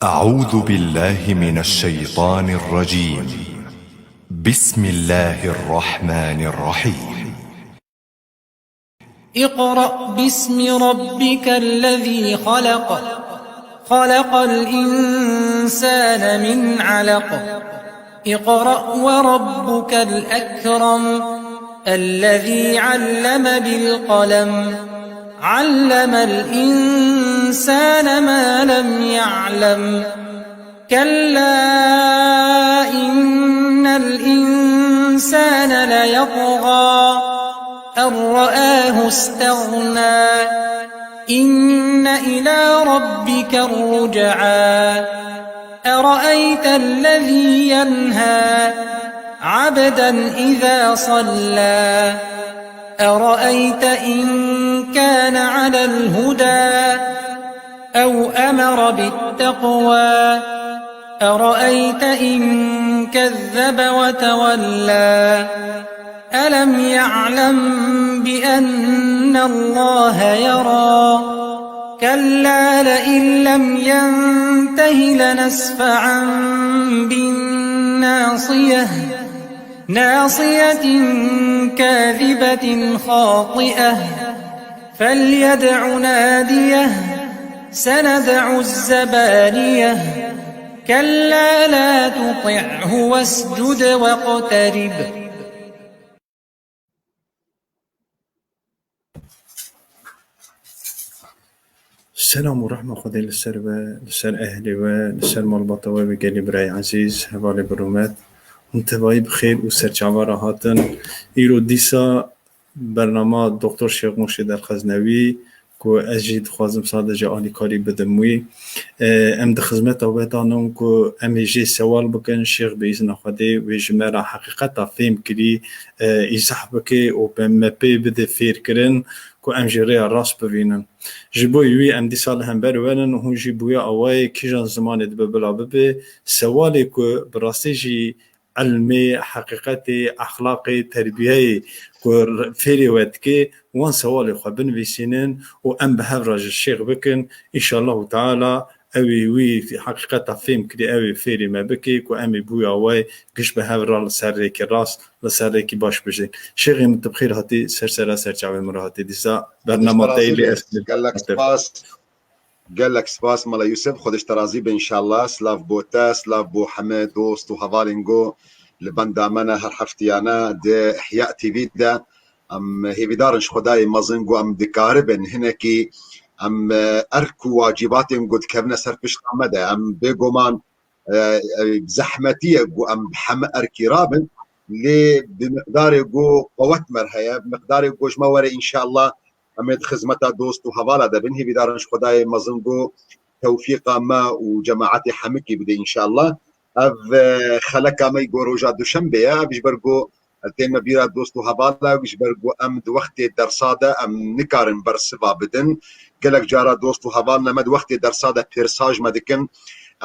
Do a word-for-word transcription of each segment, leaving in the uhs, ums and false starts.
أعوذ بالله من الشيطان الرجيم. بسم الله الرحمن الرحيم. اقرأ باسم ربك الذي خلق. خلق الإنسان من علق. اقرأ وربك الأكرم. الذي علم بالقلم. علم الإنسان ما لم يعلم. كلا إن الإنسان ليطغى. أن رآه استغنى. إن إلى ربك الرجعى. أرأيت الذي ينهى. عبدا إذا صلى. أرأيت إن كان على الهدى. أو أمر بالتقوى. أرأيت إن كذب وتولى. ألم يعلم بأن الله يرى. كلا لئن لم ينته لنسفعا بالناصية. ناصية كاذبة خاطئة. فليدع ناديه. سندع الزبانية. كلا لا تطعه واسجد واقترب. Selam û rehma Xwedê li ser we, li ser ehlê we, li ser malbata we, wê gelî birayê ezîz, hevalê bi rûmet. Hûn tevayî bi xêr û serçava re hatin. Îro dîsa bernama Doktor Şêx Murşid El Xeznewî, ku ez jî dixwazim sadece alîkarî bidim wî. E, em di xizmeta we de nin ku em ê jê sewal bikin, Şêx bi îzna Xwedê wê ji me re heqîqeta fêm kirî, e, îzah bike û be me pê bide fêrkirin ku em jî rêya rast bivînin. Ji bo wî em dîsa li hember we nin, hûn jî bi wê awayê kîjan zimanê dibe bila bibe, sewalê ku bi rastî jî ilmê, heqîqetê, exlaqê, terbiyeyê ku fêrê we dike, wan sewalê xwe binivîsînin û em bi hev re ji şêx bikin. Înşallahu Teala ew ê wî heqîqeta fêm kirî, ew ê fêrê me bike ku em ê bi wî awayê giş bi hev re li ser rêkê rast, li ser rêkî baş bijîn. Şêxê min tu bi xêr hatî, ser sera ser çavê min re hatî. Dîsa bernama te yê lê ez. Gelek spas. Gelek spas Mela Yûsif, Xwedê ji te razî be înşallah. Silav bo te, silav bo heme dost û hevalên ku li benda me ne her heftiyane di Ihya T V de. Em hêvîdar in ji Xwedayê mezin ku em dikaribin hinekî em, e, erk û wacîbatên ku dikevine ser pişta me de. Em bêguman, e, e, zehmetî ye ku em bi heme erkî rabin, lê bi miqdarê ku qewet me re heye, bi miqdarê ku ji me were înşallah em ê di xizmeta dost û hevala de bin. Hêvîdar in ji Xwedayê mezin ku tewfîqa me û cemaetê hemikî bide înşallah. Ev, e, xeleka me ku roja duşembê ye, ev ji ber ku têne bîra dost û hevala, ji ber ku em di wextê dersa de em nikarin bersiva bidin. Gelek cara dost û hevalên me di wextê dersa de pêrsa ji me dikin.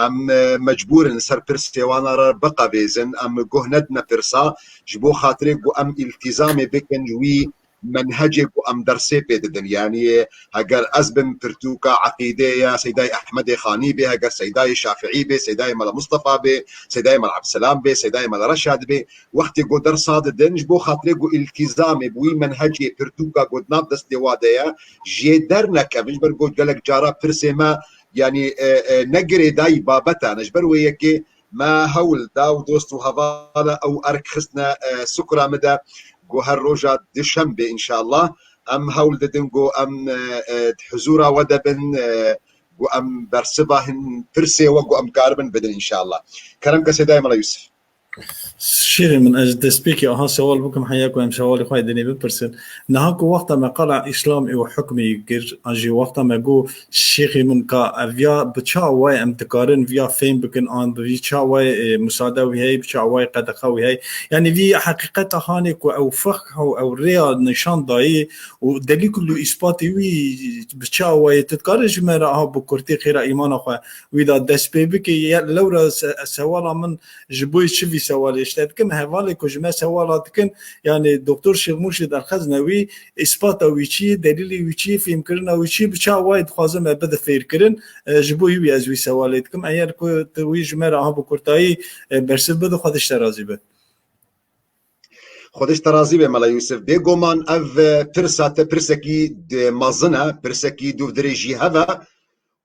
Em, e, mecbûr in ser pirsê wan re biqevêzin. Em guh nedine pirsa, ji bo xatirê ku em îltîzamê bikin ji wî menhecê ku em dersê pê didin. Yanî heger ez bim pirtûka eqîdê ya Seydayê Ehmedê Xanî bê, heger Seydayê Şafiî bê, Seydayê Mela Mustafa bê, Seydayê Mela Ebdselam bê, Seydayê Mela Reşad bê, wextê ku dersa didin, ji bo xatirê ku îltîzamê bi wî menhecê pirtûka ku di nav destê wa de ye, jê dernekevin, ji ber ku gelek cara pirsê me, yanî, e, e, ne girêdayî babeta ne, ji ber wê yekê me hewl da û dost û hevala ew erk xistine, e, sukra min de, ku her roja duşembê înşallah em hewl didin ku em, e, e, di huzûra we de bin, e, ku em bersiva hin pirsê we ku em karibin bidin înşallah. Kerem ke Seydayê Mela Yûsif. Şêxê min, ez destpêkê aha sewal bikim, heya ku em sewalê xwe yê dinê bipirsin. Niha ku wexta me qala Îslam û hukmê kir, an jî wexta me got, Şêxê min, ka ev ya bi çi awayê em dikarin viya fêm bikin, an bi vî çi awayê, e, musade wî heye, bi çi awayê qedexe wî heye? Yanî vî heqîqeta hanê ku ew fiqh û ew rêya nîşan dayê û delîl û îspatê wî bi çi awayê? Tu dikarî ji me re aha bi kurtî xêra îmana xwe wî de dest pê bikî? Ya, lewra se-, sewala min ji bo çi vî sewalê ji te dikim. Hevalê ku ji me sewala dikin, yanî Doktor Şêx Murşid El-Xeznewî, îspata wî çi, delîlê wî çi, fêmkirina wî çi, bi çawa wayê dixwaze me bide fêrkirin, e, ji bo wî ez wî sewalê dikim. Eger ku tu wî ji me re aha bi kurtayî, e, bersiv bide, Xwedê ji te razî be. Xwedê ji te razî be Mela Yûsif. Bêguman ev, e, pirsa te pirsekî di-, mezin e, pirsekî dûvdirêj jî hev e.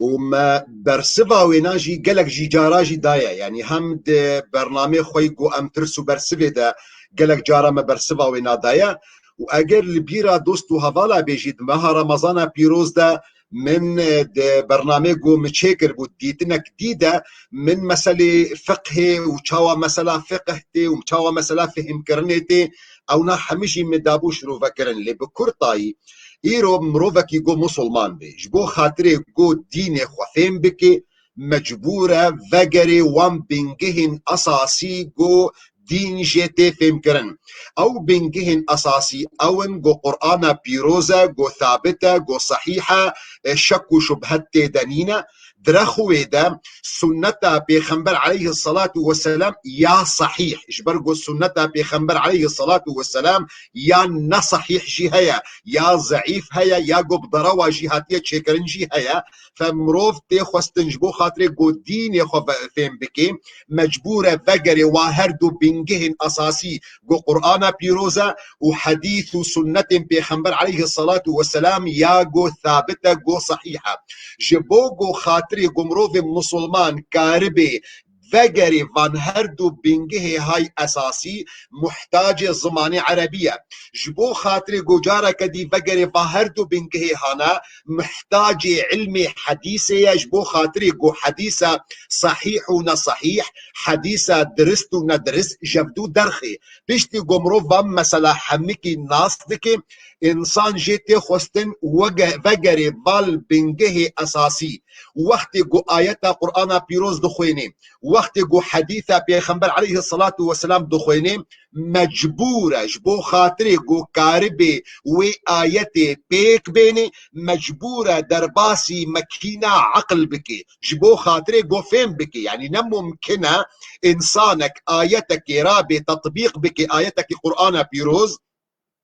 Û me bersiva wêna jî gelek jî cara jî daye. Yanî hem di bernameyê xwe yî ku em pirs û bersivê de gelek cara me bersiva wêna daye. Û eger li bîra dost û hevala bê jî di meha Remezana pîroz de min, e, di bernameyê ku min çêkiribû dîtinek dî de min meselê fiqhê û çawa mesela fiqh tê û çawa mesela fihmkirinê tê, ewna hemî jî min dabû şirovekirin. Lê bi kurtayî, îro mirovekî ku musulman be, ji bo xatirê ku dînê xwe fêm bike, mecbûr e vegerê wan bingehên esasî ku dîn jê tê fêmkirin. Ew bingehên esasî ew in ku Qur'ana pîroz e, ku thabit e, ku sehîh e, e, şek û şubhet tê de nîne. Direxwê de sunneta Pêxember aleyhissalatu vesselam ya sehîh, ji ber ku sunneta Pêxember aleyhissalatu vesselam ya ne sehîh jî heye, ya zeîf heye, ya ku bi derewa jî hatiye çêkirin jî heye. Fe mirov tê xwestin ji bo xatirê ku dînê xwe ve-, fêm bike, mecbûr e vegerê wa her du bingehên esasî ku Qur'ana pîroz e û hedîth û sunnetên Pêxember aleyhissalatu vesselam ya ku thabit e, ku sehîh e. Ji bo ku xatirê ku mirovê musulman karibe vegerê van her du bingehê hay esasî, muhtacê zimanê erebî ye. Ji bo xatirê ku careke dî vegerê va her du bingehê hana, muhtacê ilmê hedîsê ye, ji bo xatirê ku hedîsa sehîh û nesehîh, hedîsa dirist û nedirist, ji ev du derxê. Piştî ku mirov van mesela hemikî nas dike, însan jê tê xwestin wege-, vegerê val bingehê esasî. Wextê ku ayeta Qur'ana pîroz dixwênê, wextê ku hedîsa Pêxember aleyhissalatu vesselam dixwênê, mecbûr e ji bo xatirê ku karibê wê ayetê pêk bênê, mecbûr e derbasî mekîna eqil bike, ji bo xatirê ku fêm bike. Yanî ne mumkin e însanek ayetekê rabê tetbîq bike, ayetekî Qur'ana pîroz,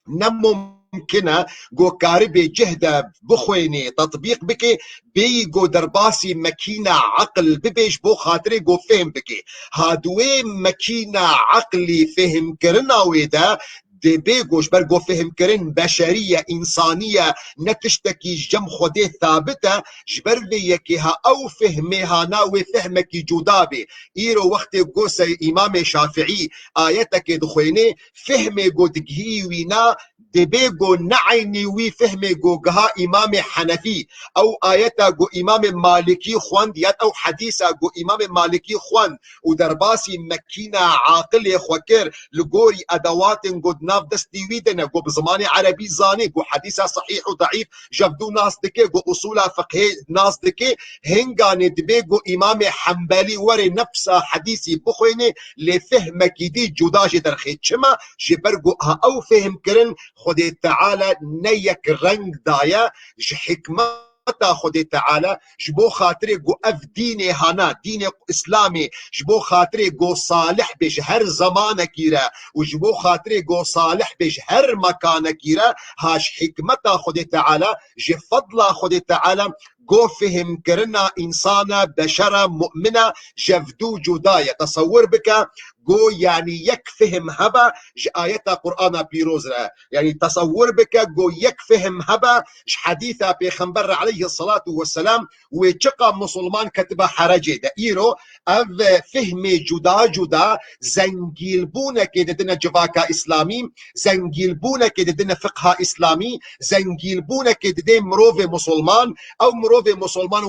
ne mumkin e ku karibê cih de bixwênê, tetbîq bike, bêyî ku derbasî mekîna eqil bibe ji bo xatirê ku fêm bike. Ha di wê mekîna eqlî fêhmkirina wê de, dê bê ku ji ber ku fêhmkirin beşerî ye, însanî ye, ne tiştekî ji cem Xwedê thabit e, ji ber vê yekê ha ew fehmê hana wê fehmekî cuda bê. Îro wextê ku se Îmamê Şafiî ayetekê dixwênê, fehmê ku digihî wîna, dibê ku ne eynî wî fehmê ku giha Îmamê Henefî, ew ayeta ku Îmamê Malikî xwend, yan ew hedîsa ku Îmamê Malikî xwend û derbasî mekîna aqilê xwe kir, li gorî edewatên ku di nav destî wî de ne, ku bi zimanê erebî zanê, ku hedîsa sehîh û deîf ji ev du nas dike, ku usûla fiqhê nas dike, hinganê dibê ku Îmamê Hembelî were nefsa hedîsî bixwêne, lê fehmekî dî cuda jê derxê. Çima? Ji ber ku ha ew fehmkirin Xwedê Teala ne yek reng daye, ji hikmeta Xwedê Teala, ji bo xatirê ku ev dînê hana, dînê Îslamê, ji bo xatirê ku salih bê ji her zemanekî re û ji bo xatirê ku salih bê ji her mekanekî re, ha ji hikmeta Xwedê Teala, ji fedla Xwedê Teala, ku fehmkirina însana, beşera, mu'mina, ji ev du cuda ye. Tesewwur bike, ku yanî yek fehm hebe ji ayeta Qur'ana pîroz re. Yanî tesewwur bike, ku yek fehm hebe ji hedîsa Pêxember re aleyhissalatu vesselam, wê çiqa musulman ketibe herecê de. Îro ev fehmê cuda cuda zengîlbûnekê didine civaka îslamî, zengîlbûnekê didine fiqha îslamî, zengîlbûnekê didê mirovê musulman, ew mirovê musulman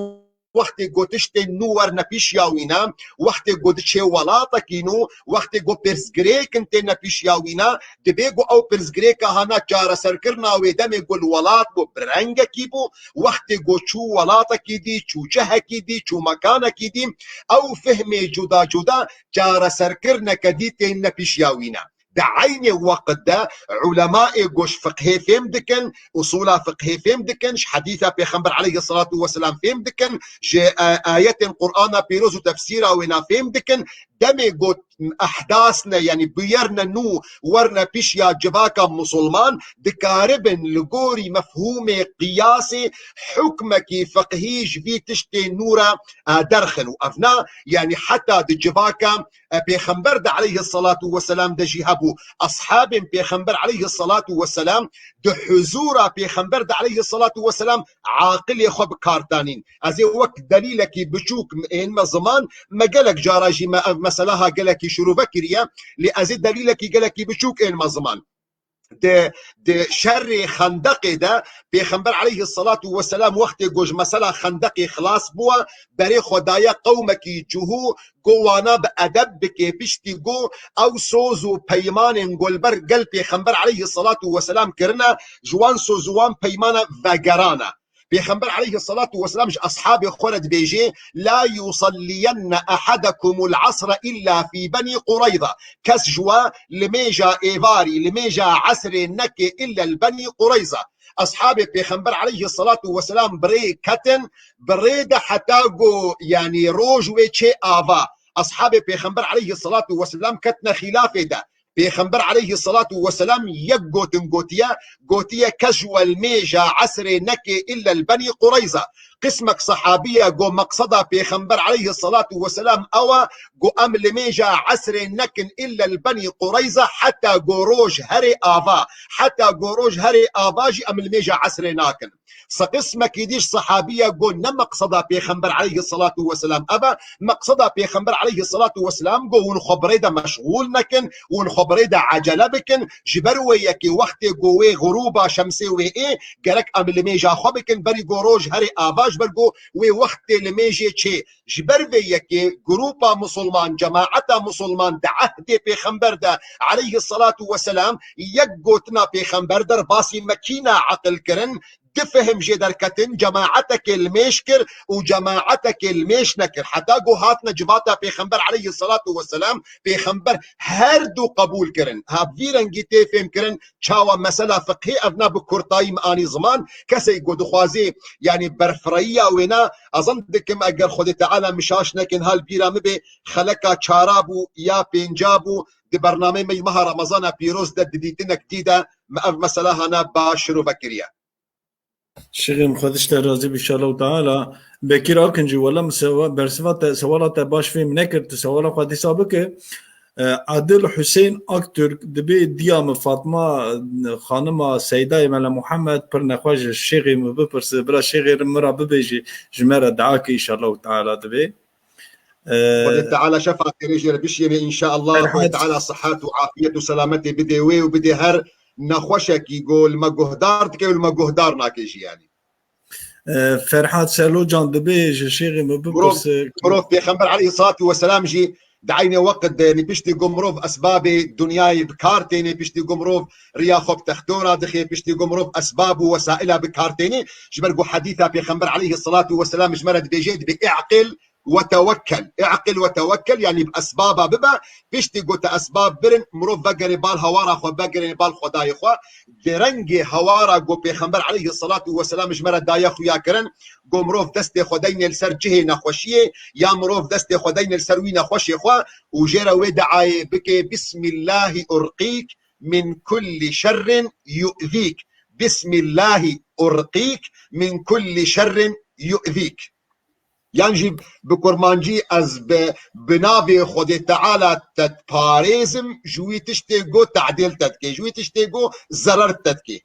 wextê ku tiştên nû werne pêşiya wî ne, wextê ku diçê welatekî nû, wextê ku pirsgirêkin têne pêşiya wî ne, dibê ku ew pirsgirêka hana çareserkirina wê demê ku li welat bû, bi rengekî bû, wextê ku çû welatekî dî, çû cihekî dî, çû mekanekî dî, ew fehmê cuda cuda çareserkirineke dî têne pêşiya wî ne. Di eynê weqt de ulemaê ku ji fiqhê fêm dikin, usûla fiqhê fêm dikin, ji hedîsa Pêxember aleyhissalatu vesselam fêm dikin, ji, e, ayetên Qur'ana pîroz û tefsîra wêna fêm dikin, demê ku ehdas ne, yanî bûyerne nû werne pişiya civaka musulman, dikaribin li gorî mefhûmê qiyasê hukmekî fiqhî ji vî tiştê nû re, e, derxin. Û ev na, yanî heta di civaka, e, Pêxember de aleyhissalatu vesselam de jî hebû. Ashabên Pêxember aleyhissalatu vesselam di huzûra Pêxember de aleyhissalatu vesselam aqilê xwe bi kar tanîn. Ez ê wek delîlekî biçûk ênme ziman, me gelek cara jî me ev mesela ha gelekî şirove kiriye, lê ez ê delîlekî gelekî biçûk ênme ziman. Di, di şerê Xendeqê de Pêxember aleyhissalatu vesselam wextê ku ji mesela Xendeqê xilas bûwe, berê xwe daye qewmekî cihû, ku wana bi edeb bike, piştî ku ew soz û peymanên ku li ber gel Pêxember aleyhissalatu vesselam kirine, ji wan soz û wan peymana vegerane. Pêxember aleyhissalatu vesselam ji ashabê xwe re dibêje: "La yusalliyenne ahadekumul asre illa fî Benî Qureyza." Kes ji we li mêja êvarî, li mêja esrê neke illa li Benî Qureyza. Ashabê Pêxember aleyhissalatu vesselam bi rê ketin, bi rê de heta ku, yanî, roj wê çê ava. Ashabê Pêxember aleyhissalatu vesselam ketine xîlafê de. Pêxember aleyhissalatu vesselam yek gotin gotiye, gotiye: "Kes ji we li mêja esrê neke illa li Benî Qureyza." Qismek sehabiye got: "Meqseda Pêxember aleyhissalatu vesselam ew e, got em li mêja esrê nekin illa li Benî Qureyza, heta got roj herê ava. Heta got roj herê ava jî em li mêja esrê nakin." Se qismekî dî ji sehabiye got: "Ne meqseda Pêxember aleyhissalatu vesselam ev e. Meqseda Pêxember aleyhissalatu vesselam got hûn xwe bi rê de meşxûl nekin, hûn xwe bi rê de ecele bikin. Ji ber wê yekê wextê got wê xirûba şemsê wê ê, gerek em li mêja xwe bikin, berî got roj herê ava, ji ber got wê wextê li mêjê çê." Ji ber vê yekê grupa musulman, cemaeta musulman di ehdê Pêxember de aleyhissalatu vesselam yek gotina Pêxember derbasî mekîna eqil kirin, du fihim jê derketin, cemaeteke li mêj kir û cemaeteke li mêj nekir. Heta ku hatine civata Pêxember aleyhissalatu vesselam, Pêxember her du qebûl kirin. Ha, bi vî rengî tê fêhm kirin, çawa mesela fiqhî ev na bi kurtayî min anî ziman, kesê ku dixwazê, yanî berfiraiya wêna, ez zan dikim eger Xwedê Teala min şaş nekin hal bîra min bê, xeleka çara bû ya pênca bû, di bernameyê me yê meha Remezana pîroz de di dîtinek dî de me ev mesela hana baş şirove kiriye. Şêxê min, Xwedê ji te razî be, inşallah teala. Bekir Akıncı, wela min sewa-, bersiva te, sewala te baş fêm nekir, tu sewala xwe dîsa bike. E, Adil Hüseyin Aktürk dibê diya min Fatma, e, xanima Seydayê Mele Muhammed pir nexweş ji şêxê min bipirse, bira şêxê min ra bibêjî, ji me re dua ke, inşallah teala dibê. E, Xwedê Teala şefa xêrê jê re bişiyêne, inşallah. Xwedê Teala sihet û afiyet û selametê bidê wê û bidê her nexweşekî ku li me guhdar dike û li me guhdar nake jî, yanî. E, Ferhat Selocan dibê ji şêxê min bipirse. Mirov, Pêxember aleyhissalatu vesselam jî di eynê weqt de, yanî piştî ku mirov esbabê dinyayê bi kar tênê, piştî ku mirov riya xwe bi textora dixê, piştî ku mirov esbab û wesaila bi kar tênê, ji ber ku hedîsa Pêxember aleyhissalatu vesselam ji me re dibêje, dibê: "I'qil we tewekkel." I'qil we tewekkel, yanî bi esbaba bibe, piştî ku te esbab birin, mirov vegerê bal hewara xwe, vegerê bal Xwedayê xwe. Di rengê hewara ku Pêxember aleyhissalatu vesselam ji me re daye xuya kirin, ku mirov destê xwe deyne li ser cihê nexweşiyê, ya mirov destê xwe deyne li ser wî nexweşê xwe û jê re wê deayê bike: "Bismillahî urqîk min kullî şerrin yu'zîk." "Bismillahî urqîk min kullî şerrin yu'zîk." Yan jî bi kurmancî, "Ez bi, bi navê Xwedê Teala te diparêzim ji wî tiştê ku tedêl te dike, ji wî tiştê ku zerer te dike."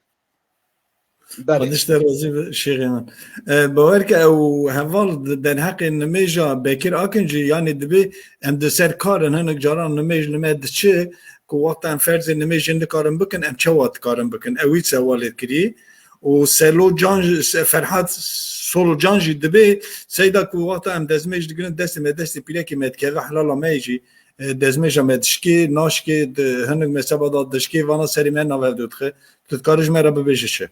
Belê. Xwedê ji te razî be, şêxê min. E, bawer ke ew heval di derheqê nimêja Bekir Akıncı, yanî dibê em di ser kar in, hinek caran nimêj li me diçe, ku wexta em ferzê nimêjê nikarin bikin, em çawa dikarin bikin? Ew wî sewalê kirî. Û Selo Can jî, Se-, Ferhat Solo Can jî dibê, seyda ku wexta em dezmêj digirin, destê me destê pîrekê me dikeve, helala me yê jî, e, dezmêja me dişkê, naşkê, di hinek meseba da dişkê, vana serê me nav hev dixe. Tu dikarî ji me re bibêjî çi?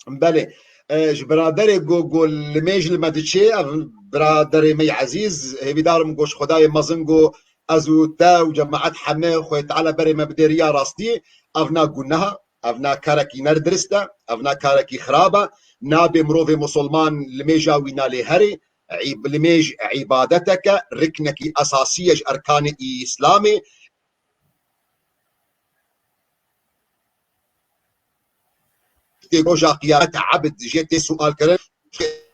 Belê. E, ji biraderê ku, ku li mêj li me diçê, ev biraderê me yê ezîz, hêvîdar im ku ji Xwedayê mezin ku ez û te û cemaet heme Xwedê Teala berê me bidê riya rastî, ev na guneha, ev na karekî nerdirist e, ev na karekî xirab e, nabê mirovê musulman li mêja wî nalê herê, Îb-, limêj îbadeteke, riknekî esasî ye ji erkanê Îslamê. Tê roja qiyamet ebd jê tê sual kirin,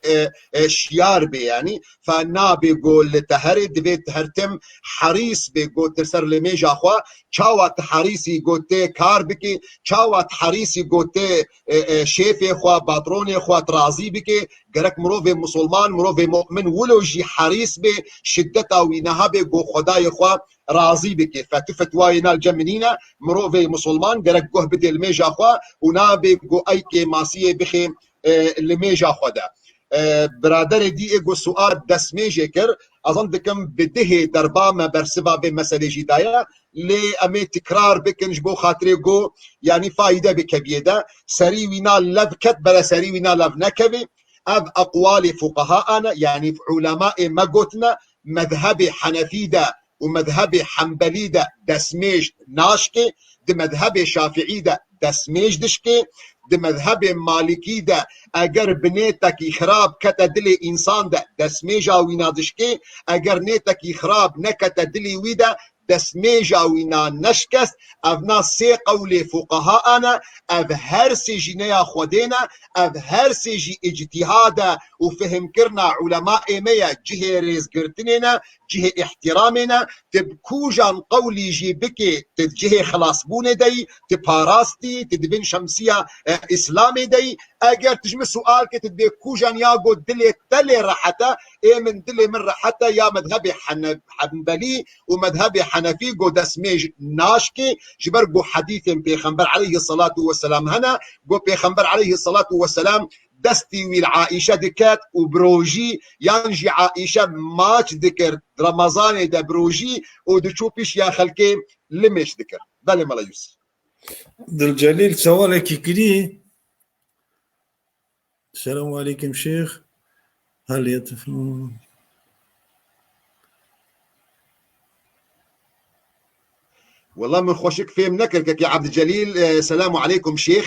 e, e, şiyar bê, yanî, fa nabê go li teherê, divê her tim herîs bê go ti ser limêja xwe, çawa ti herîsî go tê kar bikê, çawa ti herîsî go tê, e, e, şêfê xwe, patronê xwe ti razî bikê, gerek mirovê musulman, mirovê mu'min wilo jî herîs bê, şiddeta wî niha bê go Xwedayê xwe razî bikê. Fetû fetwayê nal cem min nîne, mirovê musulman gerek guh bidê limêja xwe û nabê go ey kêmasiyê bixê, e, limêja xwe de. E, biraderê dî ê go sual destmêjê kir, ez zan dikim bi dihê derba me bersiva vê meselê jî daye, lê em ê tikrar bikin ji bo xatirê go, yanî fayde bi keviyê de, serî wîna lev ket, bere serî wîna lev nekevê. Ev eqwalê fuqaha ne, yanî ulemaê me gotine, mezhebê Henefî de û mezhebê Henbelî de destmêj naşkê, di mezhebê Şafiî de destmêj dişkê, di mezhebê Malikî de eger bi nêtekî xirab kete dilê însan de destmêja wîna dişkê, eger nêtekî xirab nekete dilê wî de destmêja wîna neşkest. Evna sê qewlê fuqaha ne, ev her sê jî neya Xwedê ne, ev her sê jî îctîhad e û fihmkirina ulemaê me ye, cihê rêzgirtinê ne, cihê îhtîramê ne, ti bi kujan qewlî jî bikê, ti cihê xilasbûnê de yî, ti parastî, ti di bin şemsiya, e, Îslamê de yî. Eger tu ji min sual kê, tu dibê kujan ya got dilê te lê rehet e, ê min dilê min rehet e ya mezhebê Hene-, Henbelî û mezhebê Henefî got destmêj naşkê, ji ber got hedîfên Pêxember aleyhisselatu vesselam hene, got Pêxember aleyhisselatu vesselam destî wî li Aîşe diket û bi rojî yan jî Aîşe maç dikir, di Remezanê de bi rojî û diçû pişiya xelkê limêj dikir. Belê Mela Yûsif. Dilcelîl sewalekî kirî. Selamu aleykum Şêx. Hal yetifun. Wela min xweşik fêm nekir, kekê Abdülcelîl, e, selamu aleykum Şêx.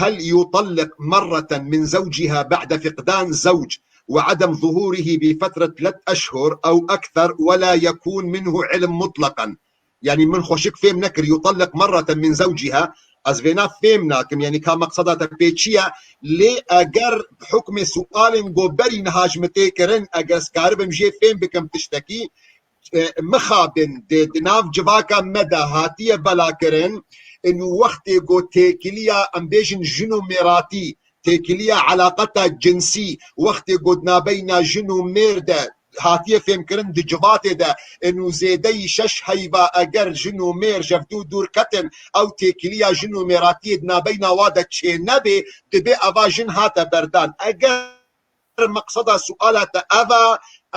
هل يطلق مرة من زوجها بعد فقدان زوج وعدم ظهوره بفترة ثلاث أشهر أو أكثر ولا يكون منه علم مطلقا؟ Yanî min xweşik fêm nekir, يطلق مرة من زوجها. Ez vêna fêm nakim, yanî ka meqseda te pê çi ye? Lê eger hukmê sualên go berî niha ji min tê kirin, eger ez karibim jê fêm bikim tiştekî, e, mixabin di, di nav civaka me de hatiye belakirin, û wextê go têkiliya, em bêjin, jin û mêratî, têkiliya elaqeta cinsî, wextê go di nabeyna jin û mêr de hatiye fêmkirin di civatê de, û zêdeyî şeş heyva eger jin û mêr ji hev dû dûr ketin, ew têkiliya jin û mêratiyê di nabeyna wa de çê nebê, dibê eva jin hate berdan. Eger meqseda suala te ev e,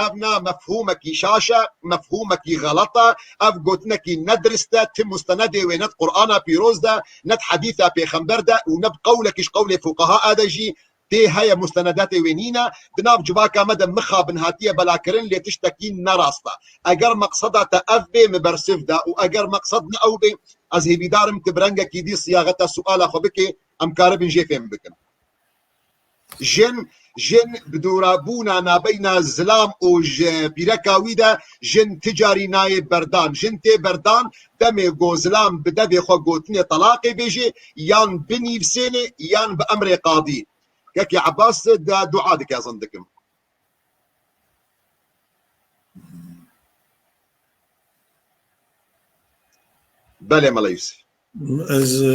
ev na mefhûmekî şaş e, mefhûmekî xelet e, ev gotinekî ne dirist e, ti mustenedê wê ne di Qur'ana pîroz de, ne di hedîsa pêxember de û ne bi qewlekî ji qewlê fuqaha de jî tê heye, mustenedatê wê nîne. Di nav civaka me de mixabin hatiye belakirin, lê tiştekî ne rast e. Eger meqseda te ev bê, min bersiv da û eger meqsed ne ew bê, ez hêvîdar im tu bi rengekî dî siyaxeta suala xwe bikê, em karibin jê fêm bikin. Jin, jin bi dûrabûna nabeyna zilam û ji pîreka wî de jin ti carî nayê berdan. Jin tê berdan demê go zilam bi devê xwe gotinê telaqê bêjê, yan binîvsênê, yan bi emrê qadî. Kekê Ebas de dua dike, ez zan dikim. Belê Mela Yûsif. Ez, e,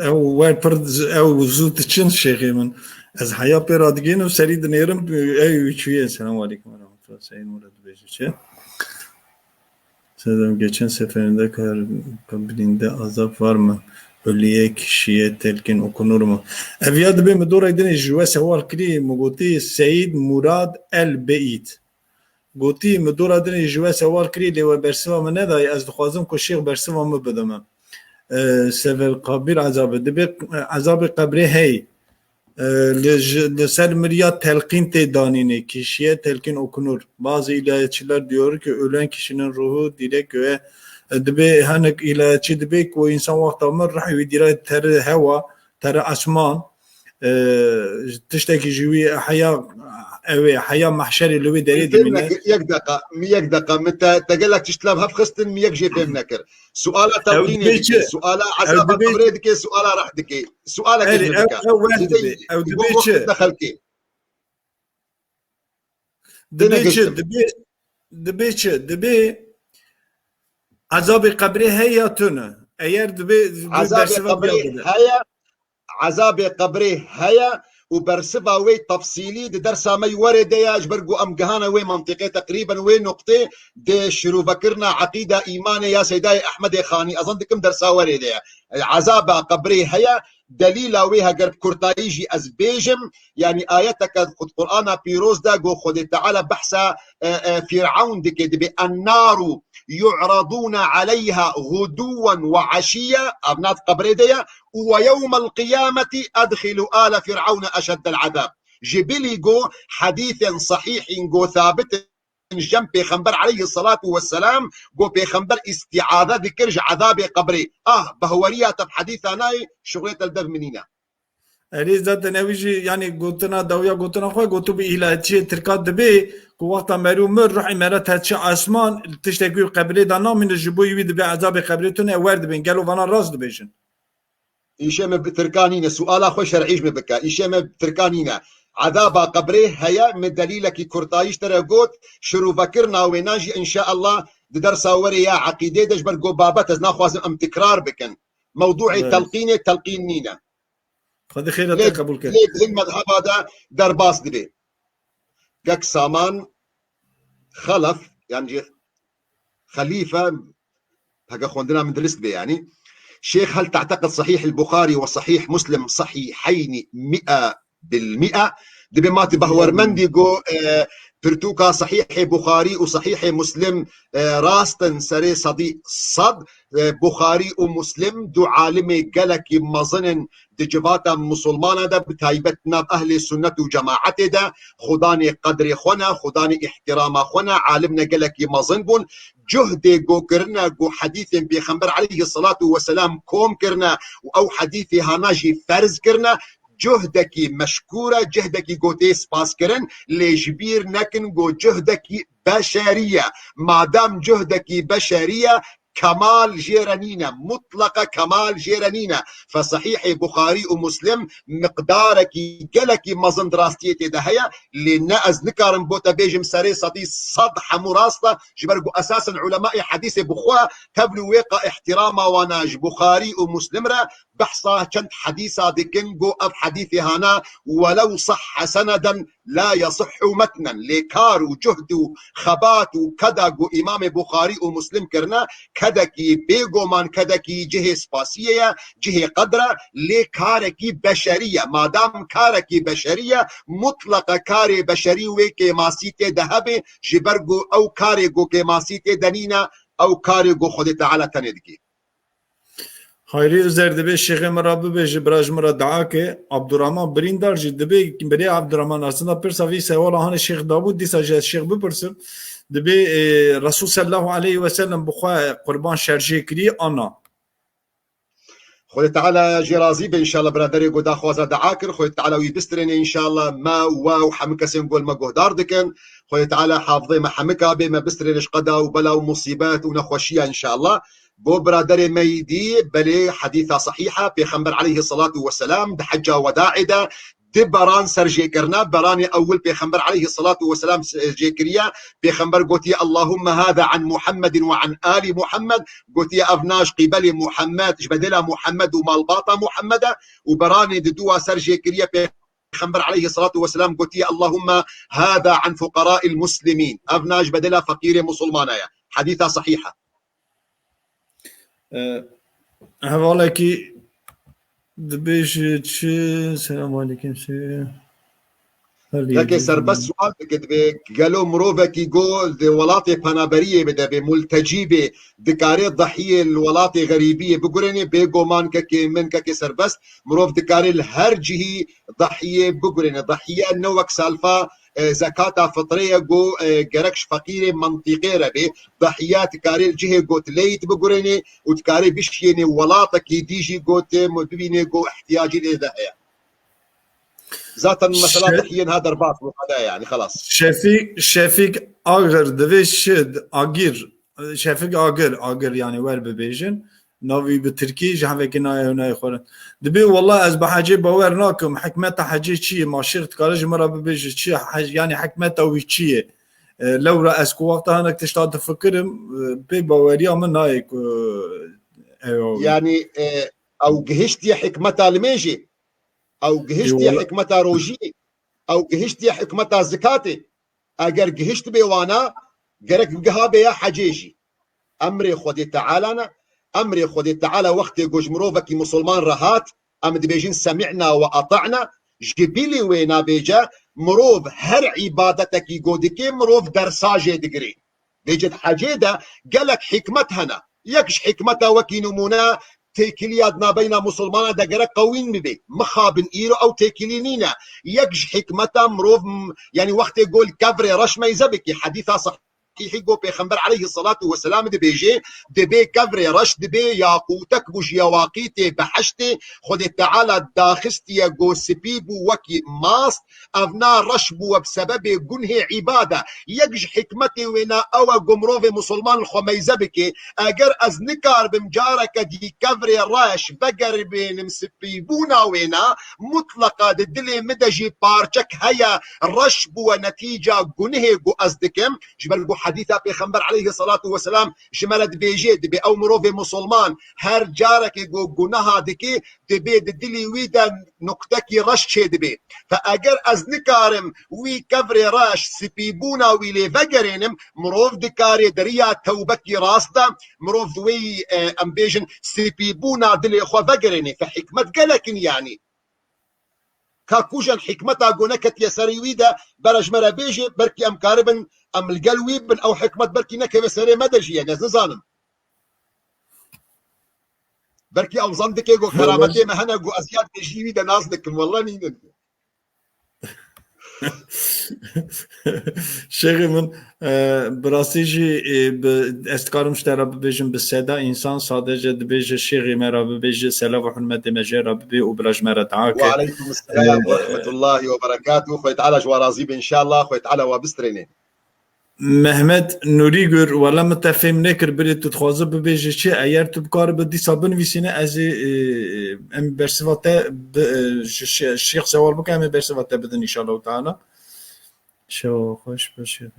ew wer pir, ew zû diçin şêxê min. Ez heya pê radigihînim, serî dinêrim, ew çûye. Selamun aleykum ve rahmetullah. Seyîd Murat dibêje çi? Sedem geçen seferinde kar-, kabininde azap var mı? Ölüye kişiye telkin okunur mu? Ev ya dibê min dorê dinê ji we sewal kirî, min gotî Seyîd Murad El Beîd. Gotî, min dora dinê ji we sewal kirî, lê we bersiva min nedayê. Ez dixwazim ku şêx bersiva min bide min. E, sevel kabîr ezabê. Dibê, e, ezabê qebrê hey. E, li ji, li ser miriya telqîn tê danînê. Kişiye telkin okunur. Bazı ilahiyatçılar diyor ki ölen kişinin ruhu direkt göğe, e, dibê hinek ilahiyatçı dibê ku insan wexta mir ruhê wî direkt tere hewa, tere esman. e, tiştekî ji wî heya, ew ê heya mehşerê li wê derê Fêm dimîne. nekir, yek deqa, mi yek deqa, min te, te gelek tişt li hev xistin, mi yek jê fêm nekir. Suala Ew telqînê dibê dike, çi? suala Ew ezaba dibê qebrê dike, suala reh dike. Sualekê Erê, min ew, bike. ew weh Dibê, dibê. Ew dibê çi? Xelkê. Dibê çi? Dibê, dibê çi? Dibê ezabê qebrê heye ya tune. Eger dibê, dibê Ezabê bersiva qebrê bide. heye, ezabê qebrê heye û bersiva wê tefsîlî di dersa me yî werê de ye, ji ber ku em gihane wê mentiqê, teqrîben wê nuqtê di şirûvekirina eqîda îmanê ya Seydayê Ehmedê Xanî. Ez zan dikim dersa werê de ye. Ezaba qebrê heye, delîla wê heger bi kurtayî jî ez bêjim, yanî ayeteke xud Qur'ana pîroz de got Xwedê Teala behsa, e, e, Fîr'ewn dike, dibê, "Ennaru yu'radûne aleyha guduwen ve eşiyye", ev nav qebrê de ye, "ve yewmel qiyameti edxilu ale Fîr'ewne eşeddel azab." Ji bilî got hedîsên sehîhîn got thabit in ji cem Pêxember aleyhisselatu vesselam, got Pêxember îstîaze dikir ji ezabê qebrê. Ah, behweriya te bi hedîsa nayê, şuxulê te li dev min nîne. Erê, zaten ew jî, yanî, gotina dawiya gotina xwe, gotu bi îhlatiyê Tirka dibê ku wexta merû mir, ruhê mera te çi esman, tiştek wî qebrê de namîne, ji bo wî dibê ezabê qebrê tune wer dibên. Gelo vana rast dibêjin? Îşê me bi Tirka nîne, suala xwe şer'î ji me bike. Îşê me bi Tirka nîne. Ezaba qebrê heye, me delîlekî kurtayî ji te re got, şirûvekirina wêna jî, înşeallah, di dersa werê ya eqîdê de, ji ber got babet ez naxwazim em tikrar bikin. Mewdûê Belê. telqînê, telqîn nîne. Xwedê xêra te Lê, qebûl ke. lê di hin medheba de derbas dibe. Kek Saman, Xelef, yanî jî Xelîfe, heke xwendina min dirist be, yanî. Şêx, hel te'teqid Sahîh el-Buxarî ve Sahîh Muslim sahîheynî mi'e bil mi'e? Dibê ma tu behwermendî ku, e, pirtûka Sahîhê Buxarî û Sahîhê Muslim, e, rast in serê sedî sed, e, Buxarî û Muslim du alimê gelekî mezin in di civata misilmana de, bi taybet nav ehlê sunnet û cemaetê de, xudanê qedrê xwe ne, xudanê îhtirama xwe ne, alim ne gelekî mezin bûn. Cuhdê ku kirine, ku hedîsên Pêxember aleyhisselatu vesselam kom kirine û ew hedîsê hana jî ferz kirine, cuhdekî meşkûr e, cuhdekî ku tê spas kirin, lê ji bîr nekin ku cuhdekî beşerî ye. Madam cuhdekî beşerî ye, kemal jê re nîne, mutleqa kemal jê re nîne. Fe Sahîhê Buxarî û Muslim miqdarekî gelekî mezin di rastiyê tê de heye, lê ne ez nikarim bo te bêjim serê sedî sed hemû rast e, ji ber ku esasen ulemayê hedîsê bi xwe tevlî wêqa îhtirama wan e ji Buxarî û Muslim re, behsa çend hedîsa dikin, got ev hedîsê hana welew sahhe seneden la yasihhu metnen. Lê kar û cuhd û xebat û keda ku Îmamê Buxarî û Muslim kirine, kedekî bêguman kedekî cihê spasiyê ye, cihê qedr e, lê karekî beşerî ye. Madam karekî beşerî ye, mutleqa karê beşerî wê kêmasî tê de hebe, ji ber ku ew karê ku kêmasî tê de nîne, ew karê ku Xwedê Teala tenê dike. Hayrî Uzer dibê şêxê min re bibêje, bira ji min re dua ke. Abdurrahman Birîndar jî dibê, birê Abdurrahman, aslında pirsa vî sewala hanê şêx dabû, dîsa jî ez şêx bipirsim. Dibê, e, Resul sallallahu aleyhi ve sellem bi xwe qurban şerjê kirî, ana. Xwedê Teala jê razî be, înşallah, biraderê ku daxwaza dua kir, Xwedê Teala wî bistirêne, înşallah, me, we û hemû kesên ku li me guhdar dikin. Xwedê Teala hafizê me hemika bê, me bistirêne ji qeda û bela û musîbet û nexweşiya, înşallah. Bo biraderê me yî dî, belê hedîsa sehîh e, Pêxember aleyhisselatu vesselam di hecca wedaê de di beran ser jê kirine, beranê ewil Pêxember aleyhisselatu vesselam s-, jê kiriye. Pêxember gotiye, "Allahumme hâzâ an Muhammedin ve an âli Muhammed." Gotiye, "Ev na ji qîbelê Muhammed, ji bedêla Muhammed û malbata Muhammed e." Û beranê di dûwa ser jê kiriye, Pêxember aleyhisselatu vesselam gotiye, "Allahumme hâzâ an fuqarâil muslimîn." Ev na ji bedêla feqîrê musulmana ye. Hedîsa sehîh e. E, hevalekî dibêje çi? Selamun aleykum, se-, Kekê Serbest sual dike, dibê gelo mirovekî go di welatê penaberiyê bide, bê multecî bê, dikarê dehiyê li welatê xerîbiyê bigurênê? Bêguman kekê min, kekê Serbest, mirov dikarê li her cihî dehiyê bigurêne. Dehiye ne wek salfa, e, zekata fitrê ye ku, e, gerek ji feqîrê mentîqê re bê. Dehiye dikarê li cihê ku dileyît bigurênê û dikarê bişiyênê welatekî dî jî ku tê bibînê ku ihtiyacî lê de heye. Zaten mesela Şe- tehiyên ha derbas bu kadar yani, xelas. Şefîk, Şefîk Agir divê şid, Agir, Şefîk Agir, Agir yani wer bibêjin. Navî bi tirkî ji hevekî nayê hunayê xwe re. Dibê wela ez bi hecê bawer nakim. Hikmeta hecê çi ye? Ma şêx dikare ji min re bibêje çi ye? Hec, yani hikmeta wî çi ye? E, lewra ez ku wexta hinek tişta difikirim, e, pê baweriya min nayê ku ew Yani, e, ew gihiştiye hikmeta limêjê. Ew gihiştiye Eyvallah. Hikmeta rojiyê. Ew gihiştiye hikmeta zikatê. Eger gihişt bê wana, gerek giha bê ya hecê jî. Emrê Xwedê Teala ne. Emrê Xwedê Teala wextê ku ji mirovekî musulman re hat, em dibêjin semi'na ve ata'na, ji bilî wê nabêje, mirov her îbadetekî ku dike, mirov dersa jê digire. Bêje di hecê de gelek hikmet hene. Yek ji hikmeta wekî nimûne têkiliya di nabeyna musulmana de gerek qewîn bibe. Mixabin îro ew têkilî nîne. Yek ji hikmeta mirov m-, yani wextê gol kevrê reş meyze bike. Hedîsa sahîhî go Pêxember aleyhissalatu vesselam dibêje, dibê kevrê reş, dibê yaqûtek bû ji yewaqîtê behiştê, Xwedê Teala daxistiye go spî bû wekî mast, evna reş bûwe bi sebebê gunhê îbade. Yek ji hikmetê wêna ew e ku mirovê musulman li xwe meyze bike. Eger ez nikaribim careke dî kevrê reş vegeribênim spîbûna wêna, mutleqa di dilê min de jî parçek heye reş bûwe netîca gunhê ku ez dikim. Ji ber ku hedîsa Pêxember aleyhissalatu vesselam ji me re dibêje, dibê ew mirovê musulman her carekê ku guneha dike, dibê di dilî wî de nuktekî reş çêdibê. Fe eger ez nikarim wî kevrê reş spîbûna wî lê vegerênim, mirov dikarê di riya tewbekî rast de, mirov di wê, e, em bêjin, spîbûna dilê xwe vegerênê. Fe hikmet gelek in yanî. Ka kujen hikmeta ku neketiye serê wî de, bere ji me re bêjê, belkî em karibin, em li gel wî bin, ew hikmet belkî nekeve serê me de jî, yani ez nizanim. Belkî ew zan dike ku Wala kerametê me hene ku ez yad bêjî wî de nas dikim. Wala nînin. Şêxê min, e, bi rastî jî, e, bi, ez dikarim ji te re bibêjim bi seda însan sadece dibêje şêxê me re bibêje, selav û hurmetê me jê re bibê û bila ji me re dua ke. Wa aleykum selam E, we rahmetullahi we berekatuh. Xwê Teala ji we razî be înşallah. Xwê Teala we bistrêne. Mehmet Nurîgür, wela min te fêm nekir, birê tu dixwaze bibêje çi? Eger tu bikaribî dîsa binivîsîne, ez ê, e, em bersiva te bi, e, ji şê-, Şêx Sewal bikim, em ê bersiva te bidin înşallah teala. Şewa xweş be Şêx.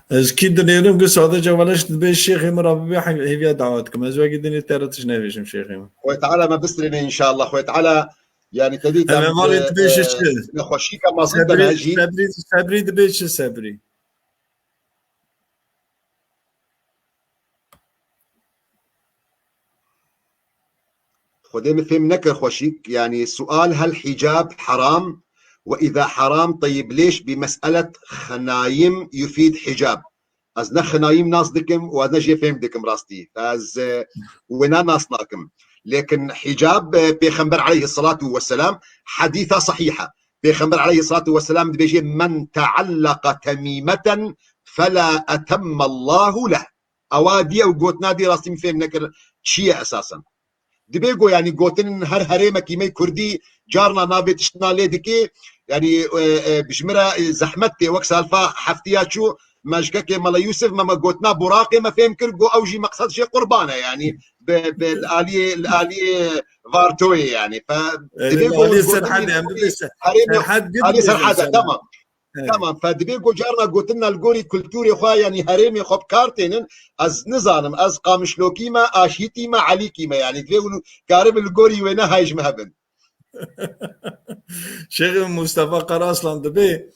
Ez kî dinêrim ku sadece wela ji dibê şêxê min re bibê hev-, hêviya dawa dikim. Ez wekî dinê te re tişt nebêjim şêxê min. Xwê Teala me bistrêne înşallah. Xwê Teala Yani te dît Em em, hevalê e, dibêje e, çi? nexweşîka mezin de Sebrî, ne jî. Sebrî, Sebrî dibê çi Sebrî? Xwedê min fêm nekir xweşîk. Yani sual hel hicab haram ve iza haram teyib lêş bi mes'elet xenayim yufid hicab. Ez ne xinayîm nas dikim û ez ne jê fêm dikim rastî. Ez, e, wêna nas nakim. Lêkin hicab, e, Pêxember aleyhissalatu vesselam hedîsa sahîh e. Pêxember aleyhissalatu vesselam dibêje, "Men teallaka temîmeten fela etemmallahu leh." Ewa dî ew gotina dî rastî min fêm nekir çi ye esasen. Dibê go, yanî gotin her herêmekî me kurdî carna navê tiştna lê dikê, yanî, e, e, ji min re, e, zehmet tê, wek salfa heftiya çû, me ji kekê Mela Yûsif me, me gotina Buraqê me fêm kir, go ew jî meqsed jê qurban e, yanî bi, bi, li aliyê, li aliyê Vartoyê, yanî. Fe, E, dibê li go aliyê gotin Serhedê, em dibê se-, herêmê, Serhed aliyê girmê Serhedê, Serhed. Tamam. Evet. Tamam, fe dibê ku carna gotinna li gorî kulturê xwe, yanî herêmê xwe bi kar tênin, ez nizanim, ez Qamişlokî me, Aşîtî me, Elîkî me, yanî divê hûn karin li gorî wê nehayê ji me hebin. Şêxê Mustafa Karaslan dibê,